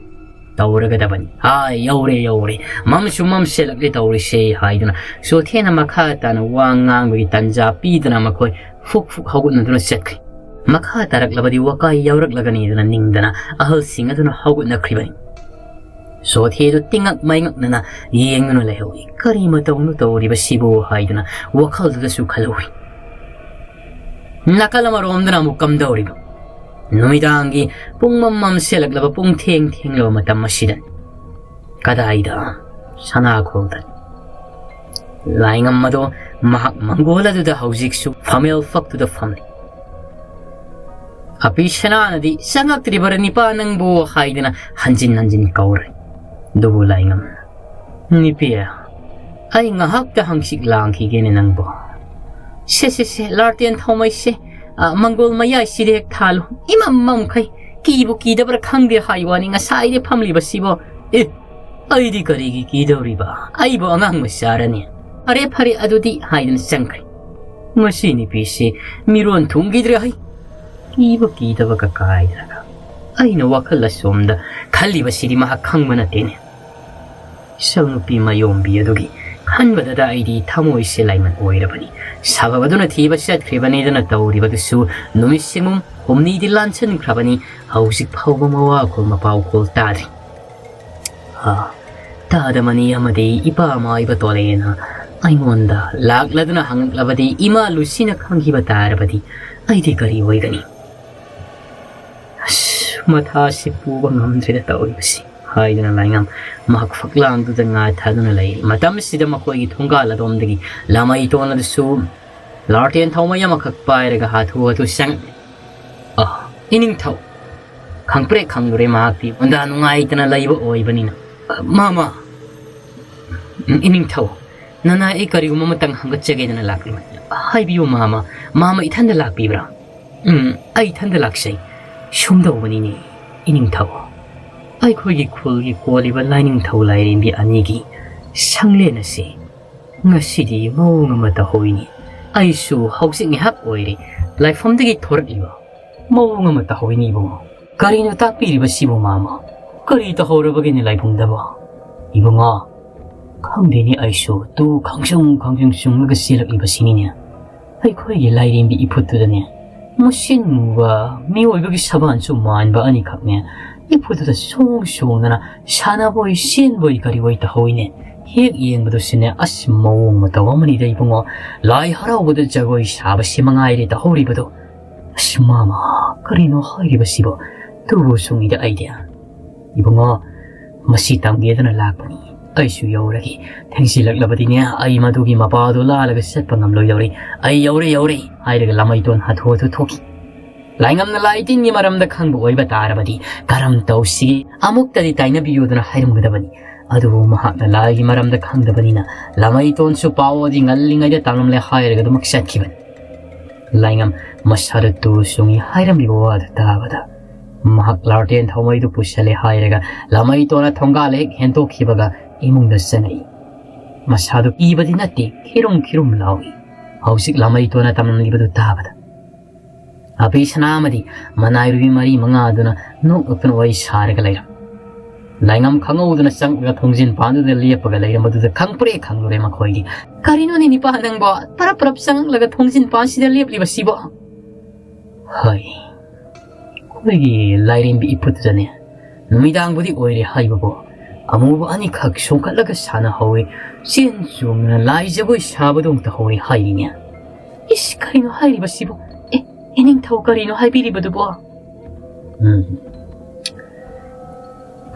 ꯇꯧꯔꯒꯗꯕꯅꯤ꯫ ꯍꯥꯏ, ꯌꯧꯔꯦ, ꯌꯧꯔꯦ, ꯃꯝꯁꯨ ꯃꯝꯁꯤꯜꯂꯛꯂꯦ ꯇꯧꯔꯤꯁꯦ," ꯍꯥꯏꯗꯨꯅ ꯁꯣꯊꯦꯅ ꯃꯈꯥ ꯇꯥꯅ ꯋꯥ ꯉꯥꯡꯕꯒꯤ ꯇꯟꯖꯥ ꯄꯤꯗꯅ ꯃꯈꯣꯏ ꯐꯨꯛ ꯐꯨꯛ ꯍꯧꯒꯠꯅꯗꯨꯅ ꯆꯠꯈ꯭ꯔꯦ꯫ ꯃꯈꯥ ꯇꯥꯔꯛꯂꯕꯗꯤ ꯋꯥꯀꯥꯏ ꯌꯥꯎꯔꯛꯂꯒꯅꯤꯗꯅ ꯅꯤꯡꯗꯅ ꯑꯍꯜꯁꯤꯡ ꯑꯗꯨꯅ ꯍꯧꯒꯠꯅꯈ꯭ꯔꯤꯕꯅꯤ꯫ ꯁꯣꯊꯦꯗꯨ ꯇꯤꯉꯛ ꯃꯩꯉꯛꯅꯅ ꯌꯦꯡꯗꯨꯅ ꯂꯩꯍꯧꯏ꯫ "ꯀꯔꯤ ꯃꯇꯧꯅꯣ ꯇꯧꯔꯤꯕꯁꯤꯕꯨ?" ꯍꯥꯏꯗꯨꯅ ꯋꯥꯈꯜꯗꯨꯗꯁꯨ ꯈꯜꯍꯧꯏ꯫ ꯅꯥꯀꯜ ꯑꯃꯔꯣꯝꯗꯅ ꯑꯃꯨꯛ ꯀꯝꯗꯧꯔꯤꯕ? ꯅꯨꯃꯤꯗꯥꯡꯒꯤ ꯄꯨꯡ ꯃꯝ ꯃꯝꯁꯤꯜꯂꯛꯂꯕ, ꯄꯨꯡ ꯊꯦꯡ ꯊꯦꯡꯂꯕ ꯃꯇꯝ ꯑꯁꯤꯗ ꯀꯗꯥꯏꯗ? ꯁꯅꯥꯈꯣꯜꯗ꯫ ꯂꯥꯏꯉꯝ ꯑꯗꯣ ꯃꯍꯥꯛ ꯃꯪꯒꯣꯜ ꯑꯗꯨꯗ ꯍꯧꯖꯤꯛꯁꯨ ꯐꯝꯃꯦꯜ ꯐꯛꯇꯨꯗ ꯐꯝꯂꯤ꯫ ꯑꯄꯤ ꯁꯅꯥꯅꯗꯤ, "ꯆꯪꯉꯛꯇ꯭ꯔꯤꯕꯔ ꯅꯤꯄꯥ ꯅꯪꯕꯨ?" ꯍꯥꯏꯗꯨꯅ ꯍꯟꯖꯤꯟ ꯍꯟꯖꯤꯟ ꯀꯧꯔꯦ꯫ ꯑꯗꯨꯕꯨ ꯂꯥꯏꯉꯝꯅ, "ꯅꯤꯄꯤ, ꯑꯩ ꯉꯥꯏꯍꯥꯛꯇ ꯍꯪꯆꯤꯠ ꯂꯥꯡꯈꯤꯒꯦꯅꯦ ꯅꯪꯕꯨ꯫" "ꯁꯦ, ꯁꯦ, ꯁꯦ, ꯂꯥꯔꯇꯦꯟ ꯊꯥꯎꯃꯩꯁꯦ, ꯑ, ꯃꯪꯒꯣꯜ ꯃꯌꯥꯏꯁꯤꯗ ꯍꯦꯛ ꯊꯥꯜꯂꯨ꯫ ꯏꯃꯝ ꯃꯝꯈꯩ꯫ ꯀꯤꯕꯨ ꯀꯤꯗꯕ꯭ꯔꯥ ꯈꯪꯗꯦ ꯍꯥꯏ ꯋꯥꯅꯤ, ꯉꯁꯥꯏꯗꯤ ꯐꯝꯂꯤꯕꯁꯤꯕꯣ꯫ ꯑꯦ, ꯑꯩꯗꯤ ꯀꯔꯤꯒꯤ ꯀꯤꯗꯧꯔꯤꯕ? ꯑꯩꯕꯨ ꯑꯉꯥꯡ ꯃꯆꯥꯔꯅꯦ?" "ꯐꯔꯦ, ꯐꯔꯦ, ꯑꯗꯨꯗꯤ," ꯍꯥꯏꯗꯨꯅ ꯆꯪꯈ꯭ꯔꯦ꯫ "ꯃꯁꯤ ꯅꯨꯄꯤꯁꯤ ꯃꯤꯔꯣꯟ ꯊꯨꯡꯈꯤꯗ꯭ꯔꯦ ꯍꯩ꯫ ꯀꯤꯕ ꯀꯤꯗꯕꯒ ꯀꯥꯏꯗ꯭ꯔꯒ꯫ ꯑꯩꯅ ꯋꯥꯈꯜ ꯑꯁꯣꯝꯗ ꯈꯜꯂꯤꯕꯁꯤꯗꯤ ꯃꯍꯥꯛ ꯈꯪꯕ ꯅꯠꯇꯦꯅꯦ꯫" ꯏꯆꯧ ꯅꯨꯄꯤ ꯃꯌꯣꯝꯕꯤ ꯑꯗꯨꯒꯤ ꯈꯟꯕꯗꯗ ꯑꯩꯗꯤ ꯊꯃꯣꯏꯁꯦ ꯂꯥꯏꯃꯟ ꯑꯣꯏꯔꯕꯅꯤ꯫ ꯁꯥꯕꯕꯗꯨꯅ ꯊꯤꯕ ꯆꯠꯈ꯭ꯔꯤꯕꯅꯤꯗꯅ ꯇꯧꯔꯤꯕꯗꯨꯁꯨ ꯅꯨꯃꯤꯠ ꯁꯤꯡꯒꯨꯝ ꯍꯨꯝꯅꯤꯗꯤ ꯂꯥꯟꯁꯤꯟꯈ꯭ꯔꯕꯅꯤ꯫ ꯍꯧꯖꯤꯛ ꯐꯥꯎꯕ ꯃꯋꯥꯈꯣꯜ ꯃꯄꯥꯎꯈꯣꯜ ꯇꯥꯗ꯭ꯔꯤ꯫ ꯑꯥ, ꯇꯥꯗꯃꯅꯤ ꯑꯃꯗꯤ ꯏꯄꯥ ꯃꯥꯏꯕ ꯇꯣꯂꯦꯅ ꯑꯩꯉꯣꯟꯗ ꯂꯥꯛꯂꯗꯨꯅ ꯍꯪꯂꯛꯂꯕꯗꯤ, ꯏꯃꯥ ꯂꯨꯁꯤꯅ ꯈꯪꯈꯤꯕ ꯇꯥꯔꯕꯗꯤ ꯑꯩꯗꯤ ꯀꯔꯤ ꯑꯣꯏꯒꯅꯤ? ꯑꯁ, ꯃꯊꯥꯁꯤ ꯄꯨꯕ ꯉꯝꯗ꯭ꯔꯦꯗ ꯇꯧꯔꯤꯕꯁꯤ, ꯍꯥꯏꯗꯨꯅ ꯂꯥꯏꯉꯝ ꯃꯍꯥꯛ ꯐꯛꯂꯥꯡꯗꯨꯗ ꯉꯥ ꯊꯥꯗꯨꯅ ꯂꯩꯔꯤ꯫ ꯃꯇꯝꯁꯤꯗ ꯃꯈꯣꯏꯒꯤ ꯊꯣꯡꯒꯥꯜ ꯑꯗꯣꯝꯗꯒꯤ ꯂꯥꯃꯩꯇꯣꯟ ꯑꯗꯨꯁꯨ ꯂꯥꯔꯇꯦꯟ ꯊꯥꯎꯃꯩ ꯑꯃꯈꯛ ꯄꯥꯏꯔꯒ ꯍꯥꯊꯨ ꯍꯥꯊꯨ ꯆꯪꯉꯛꯂꯦ꯫ ꯑ, ꯏꯅꯤꯡꯊꯧ! ꯈꯪꯄ꯭ꯔꯦꯛ ꯈꯪꯂꯨꯔꯦ ꯃꯍꯥꯛꯇꯤ ꯃꯣꯟꯗꯥ ꯅꯨꯡꯉꯥꯏꯇꯅ ꯂꯩꯕ ꯑꯣꯏꯕꯅꯤꯅ꯫ "ꯑ, ꯃꯥꯃ!" "ꯎꯝ, ꯏꯅꯤꯡꯊꯧ, ꯅꯅꯥꯏ ꯑꯩ ꯀꯔꯤꯒꯨꯝꯕ ꯑꯃꯇꯪ ꯍꯪꯒꯠꯆꯒꯦꯗꯅ ꯂꯥꯛꯂꯤꯕꯅꯤ꯫" "ꯍꯥꯏꯕꯤꯌꯨ ꯃꯥꯃ꯫" "ꯃꯥꯃ ꯏꯊꯟꯗ ꯂꯥꯛꯄꯤꯕ꯭ꯔꯥ?" "ꯎꯝ, ꯑꯩ ꯏꯊꯟꯗ ꯂꯥꯛꯆꯩ꯫ ꯁꯨꯝꯗꯧꯕꯅꯤꯅꯦ, ꯏꯅꯤꯡꯊꯧ, ꯑꯩꯈꯣꯏꯒꯤ ꯈꯨꯜꯒꯤ ꯀꯣꯜꯂꯤꯕ ꯂꯥꯏꯅꯤꯡꯊꯧ ꯂꯥꯏꯔꯦꯝꯕꯤ ꯑꯅꯤꯒꯤ ꯁꯪꯂꯦꯟ ꯑꯁꯤ ꯉꯁꯤꯗꯤ ꯃꯑꯣꯡ ꯑꯃ ꯇꯧꯍꯧꯏꯅꯤ꯫ ꯑꯩꯁꯨ ꯍꯧꯖꯤꯛ ꯉꯥꯏꯍꯥꯛ ꯑꯣꯏꯔꯦ ꯂꯥꯏꯐꯝꯗꯒꯤ ꯊꯣꯔꯛꯂꯤꯕ꯫ ꯃꯑꯣꯡ ꯑꯃ ꯇꯧꯍꯧꯏꯅꯤ ꯏꯕꯨꯡꯉꯣ꯫ ꯀꯔꯤꯅꯣ ꯇꯥꯛꯄꯤꯔꯤꯕꯁꯤꯕꯨ ꯃꯥꯃ? ꯀꯔꯤ ꯇꯧꯍꯧꯔꯕꯒꯦꯅꯦ ꯂꯥꯏꯕꯨꯡꯗꯕꯣ?" "ꯏꯕꯨꯡꯉꯣ, ꯈꯪꯗꯦꯅꯦ ꯑꯩꯁꯨ, ꯇꯨ ꯈꯪꯁꯨꯡ ꯈꯪꯁꯨꯡ ꯁꯨꯡꯂꯒ ꯆꯦꯜꯂꯛꯂꯤꯕꯁꯤꯅꯤꯅꯦ꯫ ꯑꯩꯈꯣꯏꯒꯤ ꯂꯥꯏꯔꯦꯝꯕꯤ ꯏꯐꯨꯠꯇꯨꯗꯅꯦ, ꯃꯨꯁꯤꯟ ꯃꯨꯕ, ꯃꯤꯑꯣꯏꯕꯒꯤ ꯁꯕꯥꯟꯁꯨ ꯃꯥꯟꯕ ꯑꯅꯤꯈꯛꯅꯦ ꯏꯐꯨꯠꯇꯨꯗ ꯁꯣꯡ ꯁꯣꯡꯗꯅ ꯁꯥꯟꯅꯕꯣꯏ ꯆꯦꯟꯕꯣꯏ ꯀꯔꯤꯕꯣꯏ ꯇꯧꯍꯧꯏꯅꯦ꯫ ꯍꯦꯛ ꯌꯦꯡꯕꯗꯁꯨꯅꯦ, ꯑꯁ, ꯃꯑꯣꯡ ꯃꯇꯧ ꯑꯃꯅꯤꯗ ꯏꯕꯨꯡꯉꯣ꯫ ꯂꯥꯏ ꯍꯔꯥꯎꯕꯗ ꯖꯒꯣꯏ ꯁꯥꯕꯁꯤ ꯃꯉꯥꯏꯔꯦ ꯇꯧꯍꯧꯔꯤꯕꯗꯣ꯫ ꯑꯁ, ꯃꯥꯃ, ꯀꯔꯤꯅꯣ ꯍꯥꯏꯔꯤꯕꯁꯤꯕꯣ? ꯇꯨꯕꯨ ꯁꯨꯡꯉꯤꯗ ꯑꯩꯗꯤ꯫ ꯏꯕꯨꯡꯉꯣ, ꯃꯁꯤ ꯇꯝꯒꯦꯗꯅ ꯂꯥꯛꯄꯅꯤ꯫ ꯑꯩꯁꯨ ꯌꯧꯔꯒꯦ꯫ ꯊꯦꯡꯖꯤꯜꯂꯛꯂꯕꯗꯤꯅꯦ, ꯑꯩ ꯃꯗꯨꯒꯤ ꯃꯄꯥꯗꯨ ꯂꯥꯜꯂꯒ ꯆꯠꯄ ꯉꯝꯂꯣꯏꯗꯧꯔꯤ꯫ ꯑꯩ ꯌꯧꯔꯦ, ꯌꯧꯔꯦ, ꯍꯥꯏꯔꯒ ꯂꯥꯃꯩꯇꯣꯟ ꯍꯥꯊꯨ ꯍꯥꯊꯨ ꯊꯣꯛꯈꯤ꯫ ꯂꯥꯏꯉꯝꯅ ꯂꯥꯏ ꯇꯤꯟꯒꯤ ꯃꯔꯝꯗ ꯈꯪꯕ ꯑꯣꯏꯕ ꯇꯥꯔꯕꯗꯤ ꯀꯔꯝ ꯇꯧꯁꯤꯒꯦ? ꯑꯃꯨꯛꯇꯗꯤ ꯇꯥꯏꯅꯕꯤꯌꯨꯗꯅ ꯍꯥꯏꯔꯝꯒꯗꯕꯅꯤ꯫ ꯑꯗꯨꯕꯨ ꯃꯍꯥꯛꯅ ꯂꯥꯏꯒꯤ ꯃꯔꯝꯗ ꯈꯪꯗꯕꯅꯤꯅ ꯂꯥꯃꯩꯇꯣꯟꯁꯨ ꯄꯥꯎ ꯑꯗꯤ ꯉꯜꯂꯤꯉꯩꯗ ꯇꯝꯂꯝꯂꯦ ꯍꯥꯏꯔꯒ ꯑꯗꯨꯃꯛ ꯆꯠꯈꯤꯕꯅꯤ꯫ ꯂꯥꯏꯉꯝ ꯃꯁꯥꯗ ꯇꯨ ꯁꯨꯡꯏ ꯍꯥꯏꯔꯝꯂꯤꯕ ꯋꯥꯗꯨ ꯇꯥꯕꯗ ꯃꯍꯥꯛ ꯂꯥꯔꯇꯦꯟ ꯊꯥꯎꯃꯩꯗꯨ ꯄꯨꯁꯜꯂꯦ ꯍꯥꯏꯔꯒ ꯂꯥꯃꯩꯇꯣꯟꯅ ꯊꯣꯡꯒꯥꯜ ꯍꯦꯛ ꯍꯦꯟꯗꯣꯛꯈꯤꯕꯒ ꯏꯃꯨꯡꯗ ꯆꯪꯉꯛꯏ꯫ ꯃꯁꯥꯗꯨ ꯀꯤꯕꯗꯤ ꯅꯠꯇꯦ, ꯈꯤꯔꯨꯝ ꯈꯤꯔꯨꯝ ꯂꯥꯎꯏ꯫ ꯍꯧꯖꯤꯛ ꯂꯥꯃꯩꯇꯣꯟꯅ ꯇꯝꯂꯝꯂꯤꯕꯗꯨ ꯇꯥꯕꯗ꯫ ꯑꯕꯤ ꯁꯅꯥ ꯑꯃꯗꯤ ꯃꯅꯥꯏꯔꯨꯕꯤ ꯃꯔꯤ ꯃꯉꯥ ꯑꯗꯨꯅ ꯅꯣꯛ ꯅꯣꯛꯇꯨꯅ ꯋꯥꯔꯤ ꯁꯥꯔꯒ ꯂꯩꯔꯝ꯫ ꯂꯥꯏꯉꯝ ꯈꯪꯍꯧꯗꯅ ꯆꯪꯂꯒ ꯊꯣꯡꯖꯤꯟ ꯄꯥꯟꯗꯨꯗ ꯂꯦꯞꯄꯒ ꯂꯩꯔꯝꯕꯗꯨꯗ ꯈꯪꯄ꯭ꯔꯦ ꯈꯪꯂꯨꯔꯦ ꯃꯈꯣꯏꯗꯤ꯫ "ꯀꯔꯤꯅꯣꯅꯦ ꯅꯤꯄꯥ ꯅꯪꯕꯣ? ꯄꯔꯞ ꯄꯔꯞ ꯆꯪꯂꯛꯂꯒ ꯊꯣꯡꯖꯤꯟ ꯄꯥꯟꯁꯤꯗ ꯂꯦꯞꯂꯤꯕꯁꯤꯕꯣ?" "ꯍꯣꯏ, ꯑꯩꯈꯣꯏꯒꯤ ꯂꯥꯏꯔꯦꯝꯕꯤ ꯏꯐꯨꯠꯇꯨꯗꯅꯦ ꯅꯨꯃꯤꯗꯥꯡꯕꯨꯗꯤ ꯑꯣꯏꯔꯦ ꯍꯥꯏꯕꯕꯨ ꯑꯃꯨꯕ ꯑꯅꯤꯈꯛ ꯁꯣꯡꯈꯠꯂꯒ ꯁꯥꯟꯅꯍꯧꯋꯤ꯫ ꯆꯦꯟ ꯆꯣꯡꯗꯅ ꯂꯥꯏ ꯖꯒꯣꯏ ꯁꯥꯕꯗꯧ ꯇꯧꯍꯧꯔꯦ ꯍꯥꯏꯔꯤꯅꯦ꯫ ꯏꯁ, ꯀꯔꯤꯅꯣ ꯍꯥꯏꯔꯤꯕꯁꯤꯕꯨ? ꯑꯦ, ꯏꯅꯤꯡꯊꯧ, ꯀꯔꯤꯅꯣ ꯍꯥꯏꯕꯤꯔꯤꯕꯗꯨꯕꯣ? ꯎꯝ꯫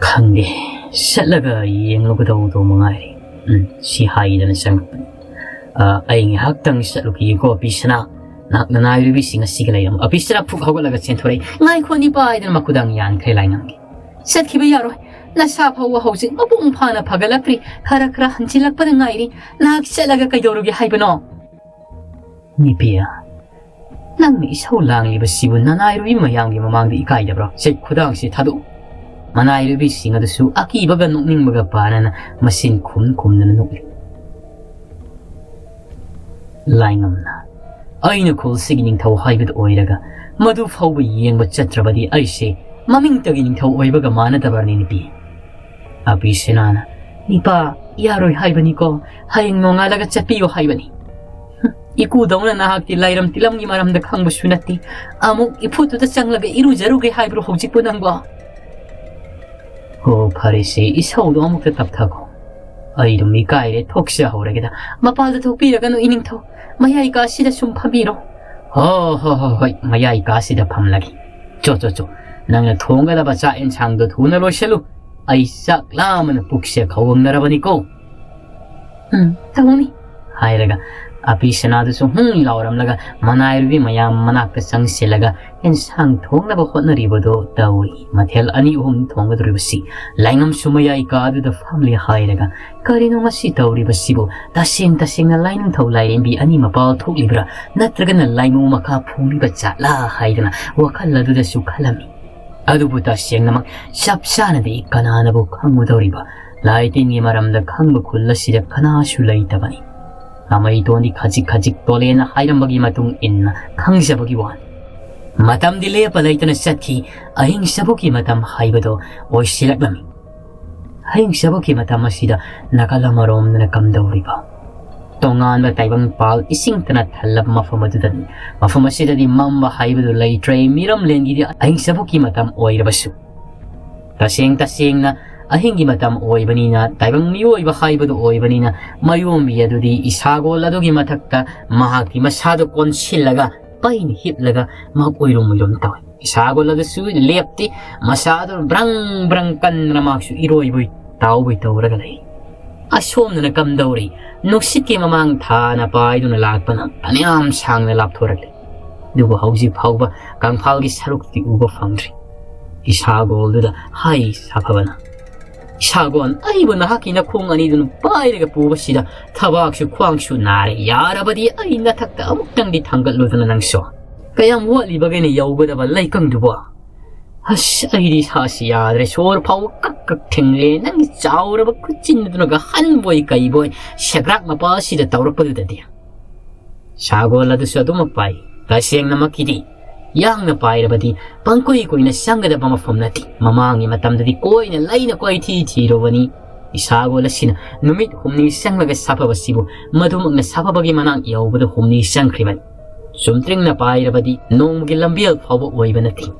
ꯈꯪꯗꯦ, ꯆꯠꯂꯒ ꯌꯦꯡꯂꯨꯒꯗꯧꯗꯣ ꯃꯉꯥꯏꯔꯦ꯫ ꯎꯝ, ꯁꯤ ꯍꯥꯏꯗꯅ ꯆꯪꯉꯛꯄꯅꯤ꯫ ꯑ, ꯑꯩ ꯉꯥꯏꯍꯥꯛꯇꯪ ꯆꯠꯂꯨꯈꯤꯒꯦꯀꯣ, ꯄꯤꯁꯅꯥ꯫ ꯅꯍꯥꯛ ꯅꯅꯥꯏꯔꯨꯕꯤꯁꯤꯡ ꯑꯁꯤꯒ ꯂꯩꯔꯝꯃꯨ꯫ ꯑ, ꯄꯤꯁꯅꯥ ꯐꯨꯛ ꯍꯧꯒꯠꯂꯒ ꯆꯦꯟꯊꯣꯔꯛꯏ꯫ "ꯉꯥꯏꯈꯣ ꯅꯤꯄꯥ" ꯍꯥꯏꯗꯅ ꯃꯈꯨꯗꯥꯡ ꯌꯥꯟꯈ꯭ꯔꯦ ꯂꯥꯏꯉꯝꯒꯤ꯫ "ꯆꯠꯈꯤꯕ ꯌꯥꯔꯣꯏ꯫ ꯅꯁꯥ ꯐꯥꯎꯕ ꯍꯧꯖꯤꯛ ꯃꯄꯨꯡ ꯐꯥꯅ ꯐꯒꯠꯂꯛꯇ꯭ꯔꯤ꯫ ꯈꯔ ꯈꯔ ꯍꯟꯖꯤꯜꯂꯛꯄꯗ ꯉꯥꯏꯔꯤ꯫ ꯅꯍꯥꯛ ꯆꯠꯂꯒ ꯀꯩꯗꯧꯔꯨꯒꯦ ꯍꯥꯏꯕꯅꯣ?" ꯅꯤꯄꯤꯌꯥ, ꯅꯪꯅ ꯏꯁꯧ ꯂꯥꯡꯂꯤꯕꯁꯤꯕꯨ ꯅꯅꯥꯏꯔꯨꯕꯤ ꯃꯌꯥꯝꯒꯤ ꯃꯃꯥꯡꯗ ꯏꯀꯥꯏꯗꯕ꯭ꯔꯣ? ꯁꯦ, ꯈꯨꯗꯥꯡꯁꯤ ꯊꯥꯗꯣꯛꯎ꯫ ꯃꯅꯥꯏꯔꯨꯕꯤꯁꯤꯡ ꯑꯗꯨꯁꯨ ꯑꯀꯤꯕꯒ ꯅꯣꯛꯅꯤꯡꯕꯒ ꯄꯥꯅꯅ ꯃꯆꯤꯟ ꯈꯨꯝ ꯈꯨꯝꯗꯅ ꯅꯣꯛꯂꯤ꯫ ꯂꯥꯏꯉꯝꯅ, ꯑꯩꯅ ꯈꯨꯜꯁꯤꯒꯤ ꯅꯤꯡꯊꯧ ꯍꯥꯏꯕꯗꯨ ꯑꯣꯏꯔꯒ ꯃꯗꯨ ꯐꯥꯎꯕ ꯌꯦꯡꯕ ꯆꯠꯇ꯭ꯔꯕꯗꯤ ꯑꯩꯁꯦ ꯃꯃꯤꯡꯇꯒꯤ ꯅꯤꯡꯊꯧ ꯑꯣꯏꯕꯒ ꯃꯥꯟꯅꯗꯕꯅꯤ ꯅꯤꯄꯤ꯫ ꯑꯕꯤꯁꯅꯥꯅ, "ꯅꯤꯄꯥ, ꯌꯥꯔꯣꯏ ꯍꯥꯏꯕꯅꯤꯀꯣ꯫ ꯍꯌꯦꯡ ꯅꯣꯡꯉꯥꯜꯂꯒ ꯆꯠꯄꯤꯌꯣ ꯍꯥꯏꯕꯅꯤ꯫ ꯍꯨꯝ, ꯏꯀꯨꯗꯧꯅ ꯅꯍꯥꯛꯇꯤ ꯂꯥꯏꯔꯝ ꯇꯤꯂꯝꯒꯤ ꯃꯔꯝꯗ ꯈꯪꯕꯁꯨ ꯅꯠꯇꯦ꯫ ꯑꯃꯨꯛ ꯏꯐꯨꯠꯇꯨꯗ ꯆꯪꯂꯒ ꯏꯔꯨꯖꯔꯨꯒꯦ ꯍꯥꯏꯕ꯭ꯔꯣ ꯍꯧꯖꯤꯛꯄꯨ ꯅꯪꯕꯣ?" "ꯍꯣ, ꯐꯔꯦꯁꯦ, ꯏꯁꯧꯗꯣ ꯑꯃꯨꯛꯇ ꯇꯞꯊꯈꯣ꯫ ꯑꯩ ꯑꯗꯨꯝ ꯏꯀꯥꯏꯔꯦ, ꯊꯣꯛꯆꯍꯧꯔꯒꯦꯗ꯫ ꯃꯄꯥꯜꯗ ꯊꯣꯛꯄꯤꯔꯒꯅꯨ, ꯏꯅꯤꯡꯊꯧ꯫ ꯃꯌꯥꯏ ꯀꯥꯁꯤꯗ ꯁꯨꯝ ꯐꯝꯕꯤꯔꯣ꯫" "ꯍꯣ, ꯍꯣ, ꯍꯣ, ꯍꯣꯏ, ꯃꯌꯥꯏ ꯀꯥꯁꯤꯗ ꯐꯝꯂꯒꯦ꯫ ꯆꯣ, ꯆꯣ, ꯆꯣ, ꯅꯪꯅ ꯊꯣꯡꯒꯗꯕ ꯆꯥꯛ ꯑꯦꯟꯁꯥꯡꯗꯣ ꯊꯨꯅ ꯂꯣꯏꯁꯤꯜꯂꯨ꯫ ꯑꯩ ꯆꯥꯛ ꯂꯥꯝꯕꯅ ꯄꯨꯛꯁꯦ ꯈꯧꯒꯪꯅꯔꯕꯅꯤꯀꯣ꯫" "ꯎꯝ, ꯇꯧꯅꯤ," ꯍꯥꯏꯔꯒ ꯑꯄꯤꯁꯅꯥꯗꯨꯁꯨ ꯍꯨꯝ ꯂꯥꯎꯔꯝꯂꯒ ꯃꯅꯥꯏꯔꯨꯕꯤ ꯃꯌꯥꯝ ꯃꯅꯥꯛꯇ ꯆꯪꯁꯤꯜꯂꯒ ꯑꯦꯟꯁꯥꯡ ꯊꯣꯡꯅꯕ ꯍꯣꯠꯅꯔꯤꯕꯗꯨ ꯇꯧꯏ꯫ ꯃꯊꯦꯜ ꯑꯅꯤ ꯑꯍꯨꯝ ꯊꯣꯡꯒꯗꯧꯔꯤꯕꯁꯤ ꯂꯥꯏꯉꯝꯁꯨ ꯃꯌꯥꯏ ꯀꯥꯗꯨꯗ ꯐꯝꯂꯤ ꯍꯥꯏꯔꯒ, "ꯀꯔꯤꯅꯣ ꯉꯁꯤ ꯇꯧꯔꯤꯕꯁꯤꯕꯨ? ꯇꯁꯦꯡ ꯇꯁꯦꯡꯅ ꯂꯥꯏꯅꯤꯡꯊꯧ ꯂꯥꯏꯔꯦꯝꯕꯤ ꯑꯅꯤ ꯃꯄꯥꯜ ꯊꯣꯛꯂꯤꯕ꯭ꯔꯥ, ꯅꯠꯇ꯭ꯔꯒꯅ ꯂꯥꯏꯃꯨ ꯃꯈꯥ ꯐꯣꯡꯂꯤꯕ ꯖꯥꯠꯂꯥ?" ꯍꯥꯏꯗꯅ ꯋꯥꯈꯜ ꯑꯗꯨꯗꯁꯨ ꯈꯜꯂꯝꯃꯤ꯫ ꯑꯗꯨꯕꯨ ꯇꯁꯦꯡꯅꯃꯛ ꯆꯞ ꯆꯥꯅꯗꯤ ꯀꯅꯥꯅꯕꯨ ꯈꯪꯉꯨꯗꯧꯔꯤꯕ? ꯂꯥꯏ ꯇꯤꯟꯒꯤ ꯃꯔꯝꯗ ꯈꯪꯕ ꯈꯨꯜ ꯑꯁꯤꯗ ꯀꯅꯥꯁꯨ ꯂꯩꯇꯕꯅꯤ꯫ ꯑꯃꯩꯇꯣꯟꯗꯤ ꯈꯖꯤꯛ ꯈꯖꯤꯛ ꯇꯣꯂꯦꯟꯅ ꯍꯥꯏꯔꯝꯕꯒꯤ ꯃꯇꯨꯡ ꯏꯟꯅ ꯈꯪꯖꯕꯒꯤ ꯋꯥꯅꯤ꯫ ꯃꯇꯝꯗꯤ ꯂꯦꯞꯄ ꯂꯩꯇꯅ ꯆꯠꯈꯤ꯫ ꯑꯍꯤꯡ ꯆꯕꯨꯛꯀꯤ ꯃꯇꯝ ꯍꯥꯏꯕꯗꯣ ꯑꯣꯏꯁꯤꯜꯂꯛꯂꯝꯃꯤ꯫ ꯑꯍꯤꯡ ꯆꯕꯨꯛꯀꯤ ꯃꯇꯝ ꯑꯁꯤꯗ ꯅꯥꯀꯜ ꯑꯃꯔꯣꯝꯗꯅ ꯀꯝꯗꯧꯔꯤꯕ? ꯇꯣꯉꯥꯟꯕ ꯇꯥꯏꯕꯪ ꯄꯥꯜ ꯏꯁꯤꯡꯇꯅ ꯊꯜꯂꯕ ꯃꯐꯝ ꯑꯗꯨꯗꯅꯤ꯫ ꯃꯐꯝ ꯑꯁꯤꯗꯗꯤ ꯃꯝꯕ ꯍꯥꯏꯕꯗꯨ ꯂꯩꯇ꯭ꯔꯦ, ꯃꯤꯔꯝꯂꯦꯟꯒꯤꯗꯤ ꯑꯍꯤꯡ ꯆꯕꯨꯛꯀꯤ ꯃꯇꯝ ꯑꯣꯏꯔꯕꯁꯨ꯫ ꯇꯁꯦꯡ ꯇꯁꯦꯡꯅ ꯑꯍꯤꯡꯒꯤ ꯃꯇꯝ ꯑꯣꯏꯕꯅꯤꯅ, ꯇꯥꯏꯕꯪ ꯃꯤꯑꯣꯏꯕ ꯍꯥꯏꯕꯗꯨ ꯑꯣꯏꯕꯅꯤꯅ, ꯃꯌꯣꯝꯕꯤ ꯑꯗꯨꯗꯤ ꯏꯁꯥꯒꯣꯜ ꯑꯗꯨꯒꯤ ꯃꯊꯛꯇ ꯃꯍꯥꯛꯀꯤ ꯃꯁꯥꯗꯨ ꯀꯣꯟꯁꯤꯜꯂꯒ ꯄꯩꯅ ꯍꯤꯞꯂꯒ ꯃꯍꯥꯛ ꯎꯏꯔꯨꯝ ꯎꯏꯔꯨꯝ ꯇꯧꯏ꯫ ꯏꯁꯥꯒꯣꯜ ꯑꯗꯨꯁꯨ ꯂꯦꯞꯇꯦ, ꯃꯁꯥꯗꯨ ꯕ꯭ꯔꯪ ꯕ꯭ꯔꯪ ꯀꯟꯗꯅ ꯃꯍꯥꯛꯁꯨ ꯏꯔꯣꯏꯕꯣꯏ ꯇꯥꯎꯕꯣꯏ ꯇꯧꯔꯒ ꯂꯩ꯫ ꯑꯁꯣꯝꯗꯅ ꯀꯝꯗꯧꯔꯤ? ꯅꯨꯡꯁꯤꯠꯀꯤ ꯃꯃꯥꯡ ꯊꯥꯅ ꯄꯥꯏꯗꯨꯅ ꯂꯥꯛꯄꯅ ꯐꯅꯌꯥꯝ ꯁꯥꯡꯅ ꯂꯥꯞꯊꯣꯔꯛꯂꯦ꯫ ꯑꯗꯨꯕꯨ ꯍꯧꯖꯤꯛ ꯐꯥꯎꯕ ꯀꯪꯐꯥꯜꯒꯤ ꯁꯔꯨꯛꯇꯤ ꯎꯕ ꯐꯪꯗ꯭ꯔꯤ꯫ ꯏꯁꯥꯒꯣꯜꯗꯨꯗ ꯍꯥꯏ ꯁꯥꯐꯕꯅ, "ꯏꯁꯥꯒꯣꯜ, ꯑꯩꯕꯨ ꯅꯍꯥꯛꯀꯤ ꯅꯈꯣꯡ ꯑꯅꯤꯗꯨꯅ ꯄꯥꯏꯔꯒ ꯄꯨꯕꯁꯤꯗ ꯊꯕꯥꯛꯁꯨ ꯈ꯭ꯋꯥꯡꯁꯨ ꯅꯥꯔꯦ꯫ ꯌꯥꯔꯕꯗꯤ ꯑꯩ ꯅꯊꯛꯇ ꯑꯃꯨꯛꯇꯪꯗꯤ ꯊꯥꯡꯒꯠꯂꯨꯗꯅ ꯅꯪꯁꯨ꯫ ꯀꯌꯥꯝ ꯋꯥꯠꯂꯤꯕꯒꯦꯅꯦ ꯌꯧꯒꯗꯕ ꯂꯩꯀꯪꯗꯨꯕꯣ? ꯑꯁ, ꯑꯩꯗꯤ ꯏꯁꯥꯁꯤ ꯌꯥꯗ꯭ꯔꯦ꯫ ꯁꯣꯔ ꯐꯥꯎꯕ ꯀꯛ ꯀꯛ ꯊꯤꯡꯂꯦ꯫ ꯅꯪꯒꯤ ꯆꯥꯎꯔꯕ ꯈꯨꯠꯆꯤꯟꯗꯨꯅ ꯒꯍꯟꯕꯣꯏ ꯀꯩꯕꯣꯏ ꯁꯦꯒ꯭ꯔꯥꯛ ꯃꯄꯥ ꯑꯁꯤꯗ ꯇꯧꯔꯛꯄꯗꯨꯗꯗꯤ"꯫ ꯁꯥꯒꯣꯜ ꯑꯗꯨꯁꯨ ꯑꯗꯨꯃꯛ ꯄꯥꯏ꯫ ꯇꯁꯦꯡꯅꯃꯛꯀꯤꯗꯤ ꯌꯥꯡꯅ ꯄꯥꯏꯔꯕꯗꯤ ꯄꯪꯀꯨꯏ ꯀꯨꯏꯅ ꯆꯪꯒꯗꯕ ꯃꯐꯝ ꯅꯠꯇꯦ꯫ ꯃꯃꯥꯡꯒꯤ ꯃꯇꯝꯗꯗꯤ ꯀꯣꯏꯅ ꯂꯩꯅ ꯀꯣꯏꯊꯤ ꯊꯤꯔꯨꯕꯅꯤ꯫ ꯏꯁꯥꯒꯣꯜ ꯑꯁꯤꯅ ꯅꯨꯃꯤꯠ ꯍꯨꯝꯅꯤ ꯆꯪꯂꯒ ꯁꯥꯐꯕꯁꯤꯕꯨ ꯃꯗꯨꯃꯛꯅ ꯁꯥꯐꯕꯒꯤ ꯃꯅꯥꯛ ꯌꯧꯕꯗ ꯍꯨꯝꯅꯤ ꯆꯪꯈ꯭ꯔꯤꯕꯅꯤ꯫ ꯆꯨꯝꯇ꯭ꯔꯤꯡꯅ ꯄꯥꯏꯔꯕꯗꯤ ꯅꯣꯡꯃꯒꯤ ꯂꯝꯕꯦꯜ ꯐꯥꯎꯕ ꯑꯣꯏꯕ ꯅꯠꯇꯦ꯫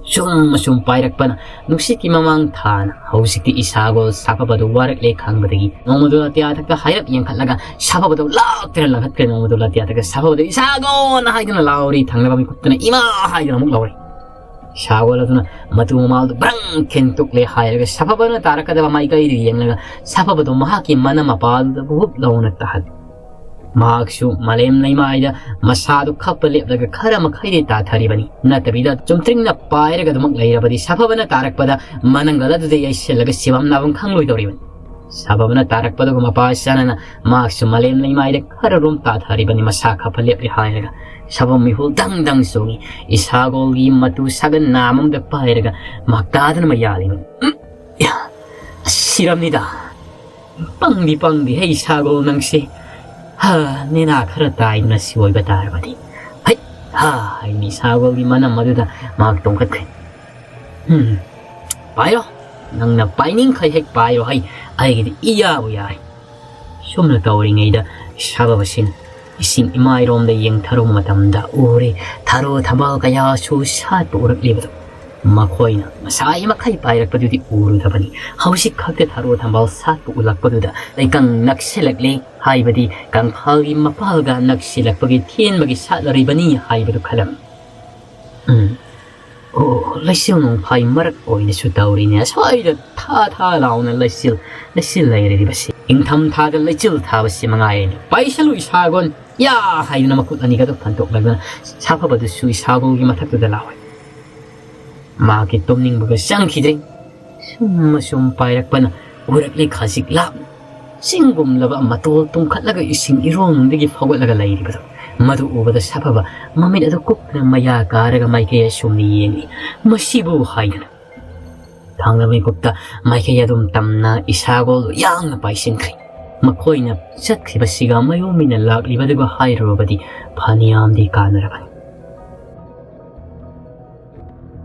ꯁꯨꯝ ꯑꯁꯨꯝ ꯄꯥꯏꯔꯛꯄꯅ ꯅꯨꯡꯁꯤꯠꯀꯤ ꯃꯃꯥꯡ ꯊꯥꯅ ꯍꯧꯖꯤꯛꯇꯤ ꯏꯁꯥꯒꯣꯜ ꯁꯥꯐꯕꯗꯨ ꯋꯥꯔꯛꯂꯦ ꯈꯪꯕꯗꯒꯤ ꯅꯣꯡꯃꯗꯨ ꯑꯇꯤꯌꯥꯊꯛꯇ ꯍꯥꯏꯔꯞ ꯌꯦꯡꯈꯠꯂꯒ ꯁꯥꯐꯕꯗꯨ ꯂꯥꯛꯇꯅ ꯂꯪꯈꯠꯈ꯭ꯔꯦ꯫ ꯅꯣꯡꯃꯗꯨ ꯑꯇꯤꯌꯥꯊꯛꯇ ꯁꯥꯐꯕꯗꯨ "ꯏꯁꯥꯒꯣꯜ" ꯍꯥꯏꯗꯨꯅ ꯂꯥꯎꯔꯤ꯫ ꯊꯪꯅꯕ ꯃꯤꯀꯨꯞꯇꯅ "ꯏꯃꯥ" ꯍꯥꯏꯗꯨꯅ ꯑꯃꯨꯛ ꯂꯥꯎꯔꯤ꯫ ꯏꯁꯥꯒꯣꯜ ꯑꯗꯨꯅ ꯃꯇꯨ ꯃꯃꯥꯜꯗꯨ ꯕ꯭ꯔꯪ ꯈꯦꯟꯇꯣꯛꯂꯦ ꯍꯥꯏꯔꯒ ꯁꯥꯐꯕꯅ ꯇꯥꯔꯛꯀꯗꯕ ꯃꯥꯏꯀꯩꯗꯨ ꯌꯦꯡꯂꯒ ꯁꯥꯐꯕꯗꯨ ꯃꯍꯥꯛꯀꯤ ꯃꯅꯝ ꯃꯄꯥꯗꯨꯗ ꯍꯨꯞ ꯂꯥꯎꯅ ꯇꯥꯍꯜꯂꯤ꯫ ꯃꯍꯥꯛꯁꯨ ꯃꯥꯂꯦꯝ ꯂꯩꯃꯥꯏꯗ ꯃꯁꯥꯗꯨ ꯈꯞꯄ ꯂꯦꯞꯂꯒ ꯈꯔ ꯃꯈꯩꯗꯤ ꯇꯥꯊꯔꯤꯕꯅꯤ꯫ ꯅꯠꯇꯕꯤꯗ ꯆꯨꯝꯇ꯭ꯔꯤꯡꯅ ꯄꯥꯏꯔꯒ ꯑꯗꯨꯃꯛ ꯂꯩꯔꯕꯗꯤ ꯁꯥꯐꯕꯅ ꯇꯥꯔꯛꯄꯗ ꯃꯅꯪꯒꯜ ꯑꯗꯨꯗ ꯌꯩꯁꯤꯜꯂꯒ ꯁꯤꯐꯝ ꯅꯥꯐꯝ ꯈꯪꯂꯣꯏꯗꯧꯔꯤꯕꯅꯤ꯫ ꯁꯥꯐꯕꯅ ꯇꯥꯔꯛꯄꯗꯨꯒ ꯃꯄꯥ ꯆꯥꯅꯅ ꯃꯍꯥꯛꯁꯨ ꯃꯥꯂꯦꯝ ꯂꯩꯃꯥꯏꯗ ꯈꯔ ꯔꯣꯝ ꯇꯥꯊꯔꯤꯕꯅꯤ꯫ ꯃꯁꯥ ꯈꯞꯄ ꯂꯦꯞꯂꯦ ꯍꯥꯏꯔꯒ ꯁꯥꯐꯕ ꯃꯤꯍꯨꯜ ꯗꯪ ꯗꯪ ꯆꯣꯡꯏ꯫ ꯏꯁꯥꯒꯣꯜꯒꯤ ꯃꯇꯨ ꯁꯥꯒꯟ ꯅꯥꯝ ꯑꯃꯗ ꯄꯥꯏꯔꯒ ꯃꯍꯥꯛ ꯇꯥꯗꯅ ꯃꯌꯥꯜꯂꯤꯕꯅꯤ꯫ "ꯎꯝ, ꯌꯥ, ꯁꯤꯔꯝꯅꯤꯗ꯫ ꯄꯪꯗꯤ ꯄꯪꯗꯤ ꯍꯩ ꯁꯥꯒꯣꯜ ꯅꯪꯁꯦ꯫ ꯍꯥ, ꯅꯦꯅꯥ ꯈꯔ ꯇꯥꯏꯗꯅ ꯁꯤ ꯑꯣꯏꯕ ꯇꯥꯔꯕꯗꯤ꯫ ꯍꯩ, ꯍꯥ" ꯍꯥꯏꯅꯤ ꯁꯥꯒꯣꯜꯒꯤ ꯃꯅꯝ ꯑꯗꯨꯗ ꯃꯍꯥꯛ ꯇꯣꯡꯈꯠꯈ꯭ꯔꯦ꯫ "ꯎꯝ, ꯄꯥꯏꯔꯣ꯫ ꯅꯪꯅ ꯄꯥꯏꯅꯤꯡꯈꯩ ꯍꯦꯛ ꯄꯥꯏꯔꯣ ꯍꯩ꯫ ꯑꯩꯒꯤꯗꯤ ꯏꯌꯥꯕꯨ ꯌꯥꯏ"꯫ ꯁꯨꯝꯅ ꯇꯧꯔꯤꯉꯩꯗ ꯁꯥꯐꯕꯁꯤꯅ ꯏꯁꯤꯡ ꯏꯃꯥꯏꯔꯣꯝꯗ ꯌꯦꯡꯊꯔꯨꯕ ꯃꯇꯝꯗ ꯎꯔꯦ ꯊꯔꯣ ꯊꯝꯕꯥꯜ ꯀꯌꯥꯁꯨ ꯁꯥꯠꯄ ꯎꯔꯛꯂꯤꯕꯗꯨ꯫ ꯃꯈꯣꯏꯅ ꯃꯁꯥꯏ ꯃꯈꯩ ꯄꯥꯏꯔꯛꯄꯗꯨꯗꯤ ꯎꯔꯨꯗꯕꯅꯤ꯫ ꯍꯧꯖꯤꯛ ꯈꯛꯇ ꯊꯔꯣ ꯊꯝꯕꯥꯜ ꯁꯥꯠꯄ ꯎꯠꯂꯛꯄꯗꯨꯗ ꯂꯩꯀꯪ ꯅꯛꯁꯤꯜꯂꯛꯂꯦ ꯍꯥꯏꯕꯗꯤ ꯀꯪꯐꯥꯜꯒꯤ ꯃꯄꯥꯜꯒ ꯅꯛꯁꯤꯜꯂꯛꯄꯒꯤ ꯊꯦꯟꯕꯒꯤ ꯁꯥꯠꯂꯔꯤꯕꯅꯤ ꯍꯥꯏꯕꯗꯨ ꯈꯜꯂꯝꯃꯤ꯫ ꯎꯝ꯫ ꯑꯣ, ꯂꯩꯆꯤꯜ ꯅꯣꯡꯐꯥꯏ ꯃꯔꯛ ꯑꯣꯏꯅꯁꯨ ꯇꯧꯔꯤꯅꯦ꯫ ꯑꯁ꯭ꯋꯥꯏꯗ ꯊꯥ ꯊꯥ ꯂꯥꯎꯅ ꯂꯩꯆꯤꯜ, ꯂꯩꯆꯤꯜ ꯂꯩꯔꯤꯕꯁꯤ꯫ ꯏꯪꯊꯝ ꯊꯥꯗ ꯂꯩꯆꯤꯜ ꯊꯥꯕꯁꯤ ꯃꯉꯥꯏꯔꯦꯅꯦ꯫ ꯄꯥꯏꯁꯜꯂꯨ ꯏꯁꯥꯒꯣꯟ, ꯌꯥ ꯍꯥꯏꯗꯨꯅ ꯃꯈꯨꯠ ꯑꯅꯤꯒꯗꯨ ꯐꯟꯗꯣꯛꯂꯗꯨꯅ ꯁꯥꯐꯕꯗꯨꯁꯨ ꯏꯁꯥꯒꯣꯜꯒꯤ ꯃꯊꯛꯇꯨꯗ ꯂꯥꯎꯏ꯫ ꯃꯍꯥꯛꯀꯤ ꯇꯨꯝꯅꯤꯡꯕꯒ ꯆꯪꯈꯤꯗ꯭ꯔꯦ꯫ ꯁꯨꯝ ꯑꯁꯨꯝ ꯄꯥꯏꯔꯛꯄꯅ ꯎꯔꯛꯂꯤ ꯈꯖꯤꯛ ꯂꯥꯞꯅ꯫ ꯆꯤꯡꯒꯨꯝꯂꯕ ꯃꯇꯣꯜ ꯇꯨꯝꯈꯠꯂꯒ ꯏꯁꯤꯡ ꯏꯔꯣꯡꯗꯒꯤ ꯐꯥꯎꯒꯠꯂꯒ ꯂꯩꯔꯤꯕꯗꯨ꯫ ꯃꯗꯨ ꯎꯕꯗ ꯁꯥꯐꯕ ꯃꯃꯤꯠ ꯑꯗꯨ ꯀꯨꯞꯅ ꯃꯌꯥ ꯀꯥꯔꯒ ꯃꯥꯏꯀꯩ ꯑꯁꯨꯝꯅ ꯌꯦꯡꯂꯤ꯫ "ꯃꯁꯤꯕꯨ" ꯍꯥꯏꯗꯨꯅ꯫ ꯊꯥꯡꯂꯕ ꯃꯤꯀꯨꯞꯇ ꯃꯥꯏꯀꯩ ꯑꯗꯨꯝ ꯇꯝꯅ ꯏꯁꯥꯒꯣꯜꯗꯨ ꯌꯥꯡꯅ ꯄꯥꯏꯁꯤꯟꯈ꯭ꯔꯦ꯫ ꯃꯈꯣꯏꯅ ꯆꯠꯈ꯭ꯔꯤꯕꯁꯤꯒ ꯃꯌꯣꯝ ꯃꯤꯅ ꯂꯥꯛꯂꯤꯕꯗꯨꯒ ꯍꯥꯏꯔꯨꯔꯕꯗꯤ ꯐꯅꯌꯥꯝꯗꯤ ꯀꯥꯟꯅꯔꯕꯅꯤ꯫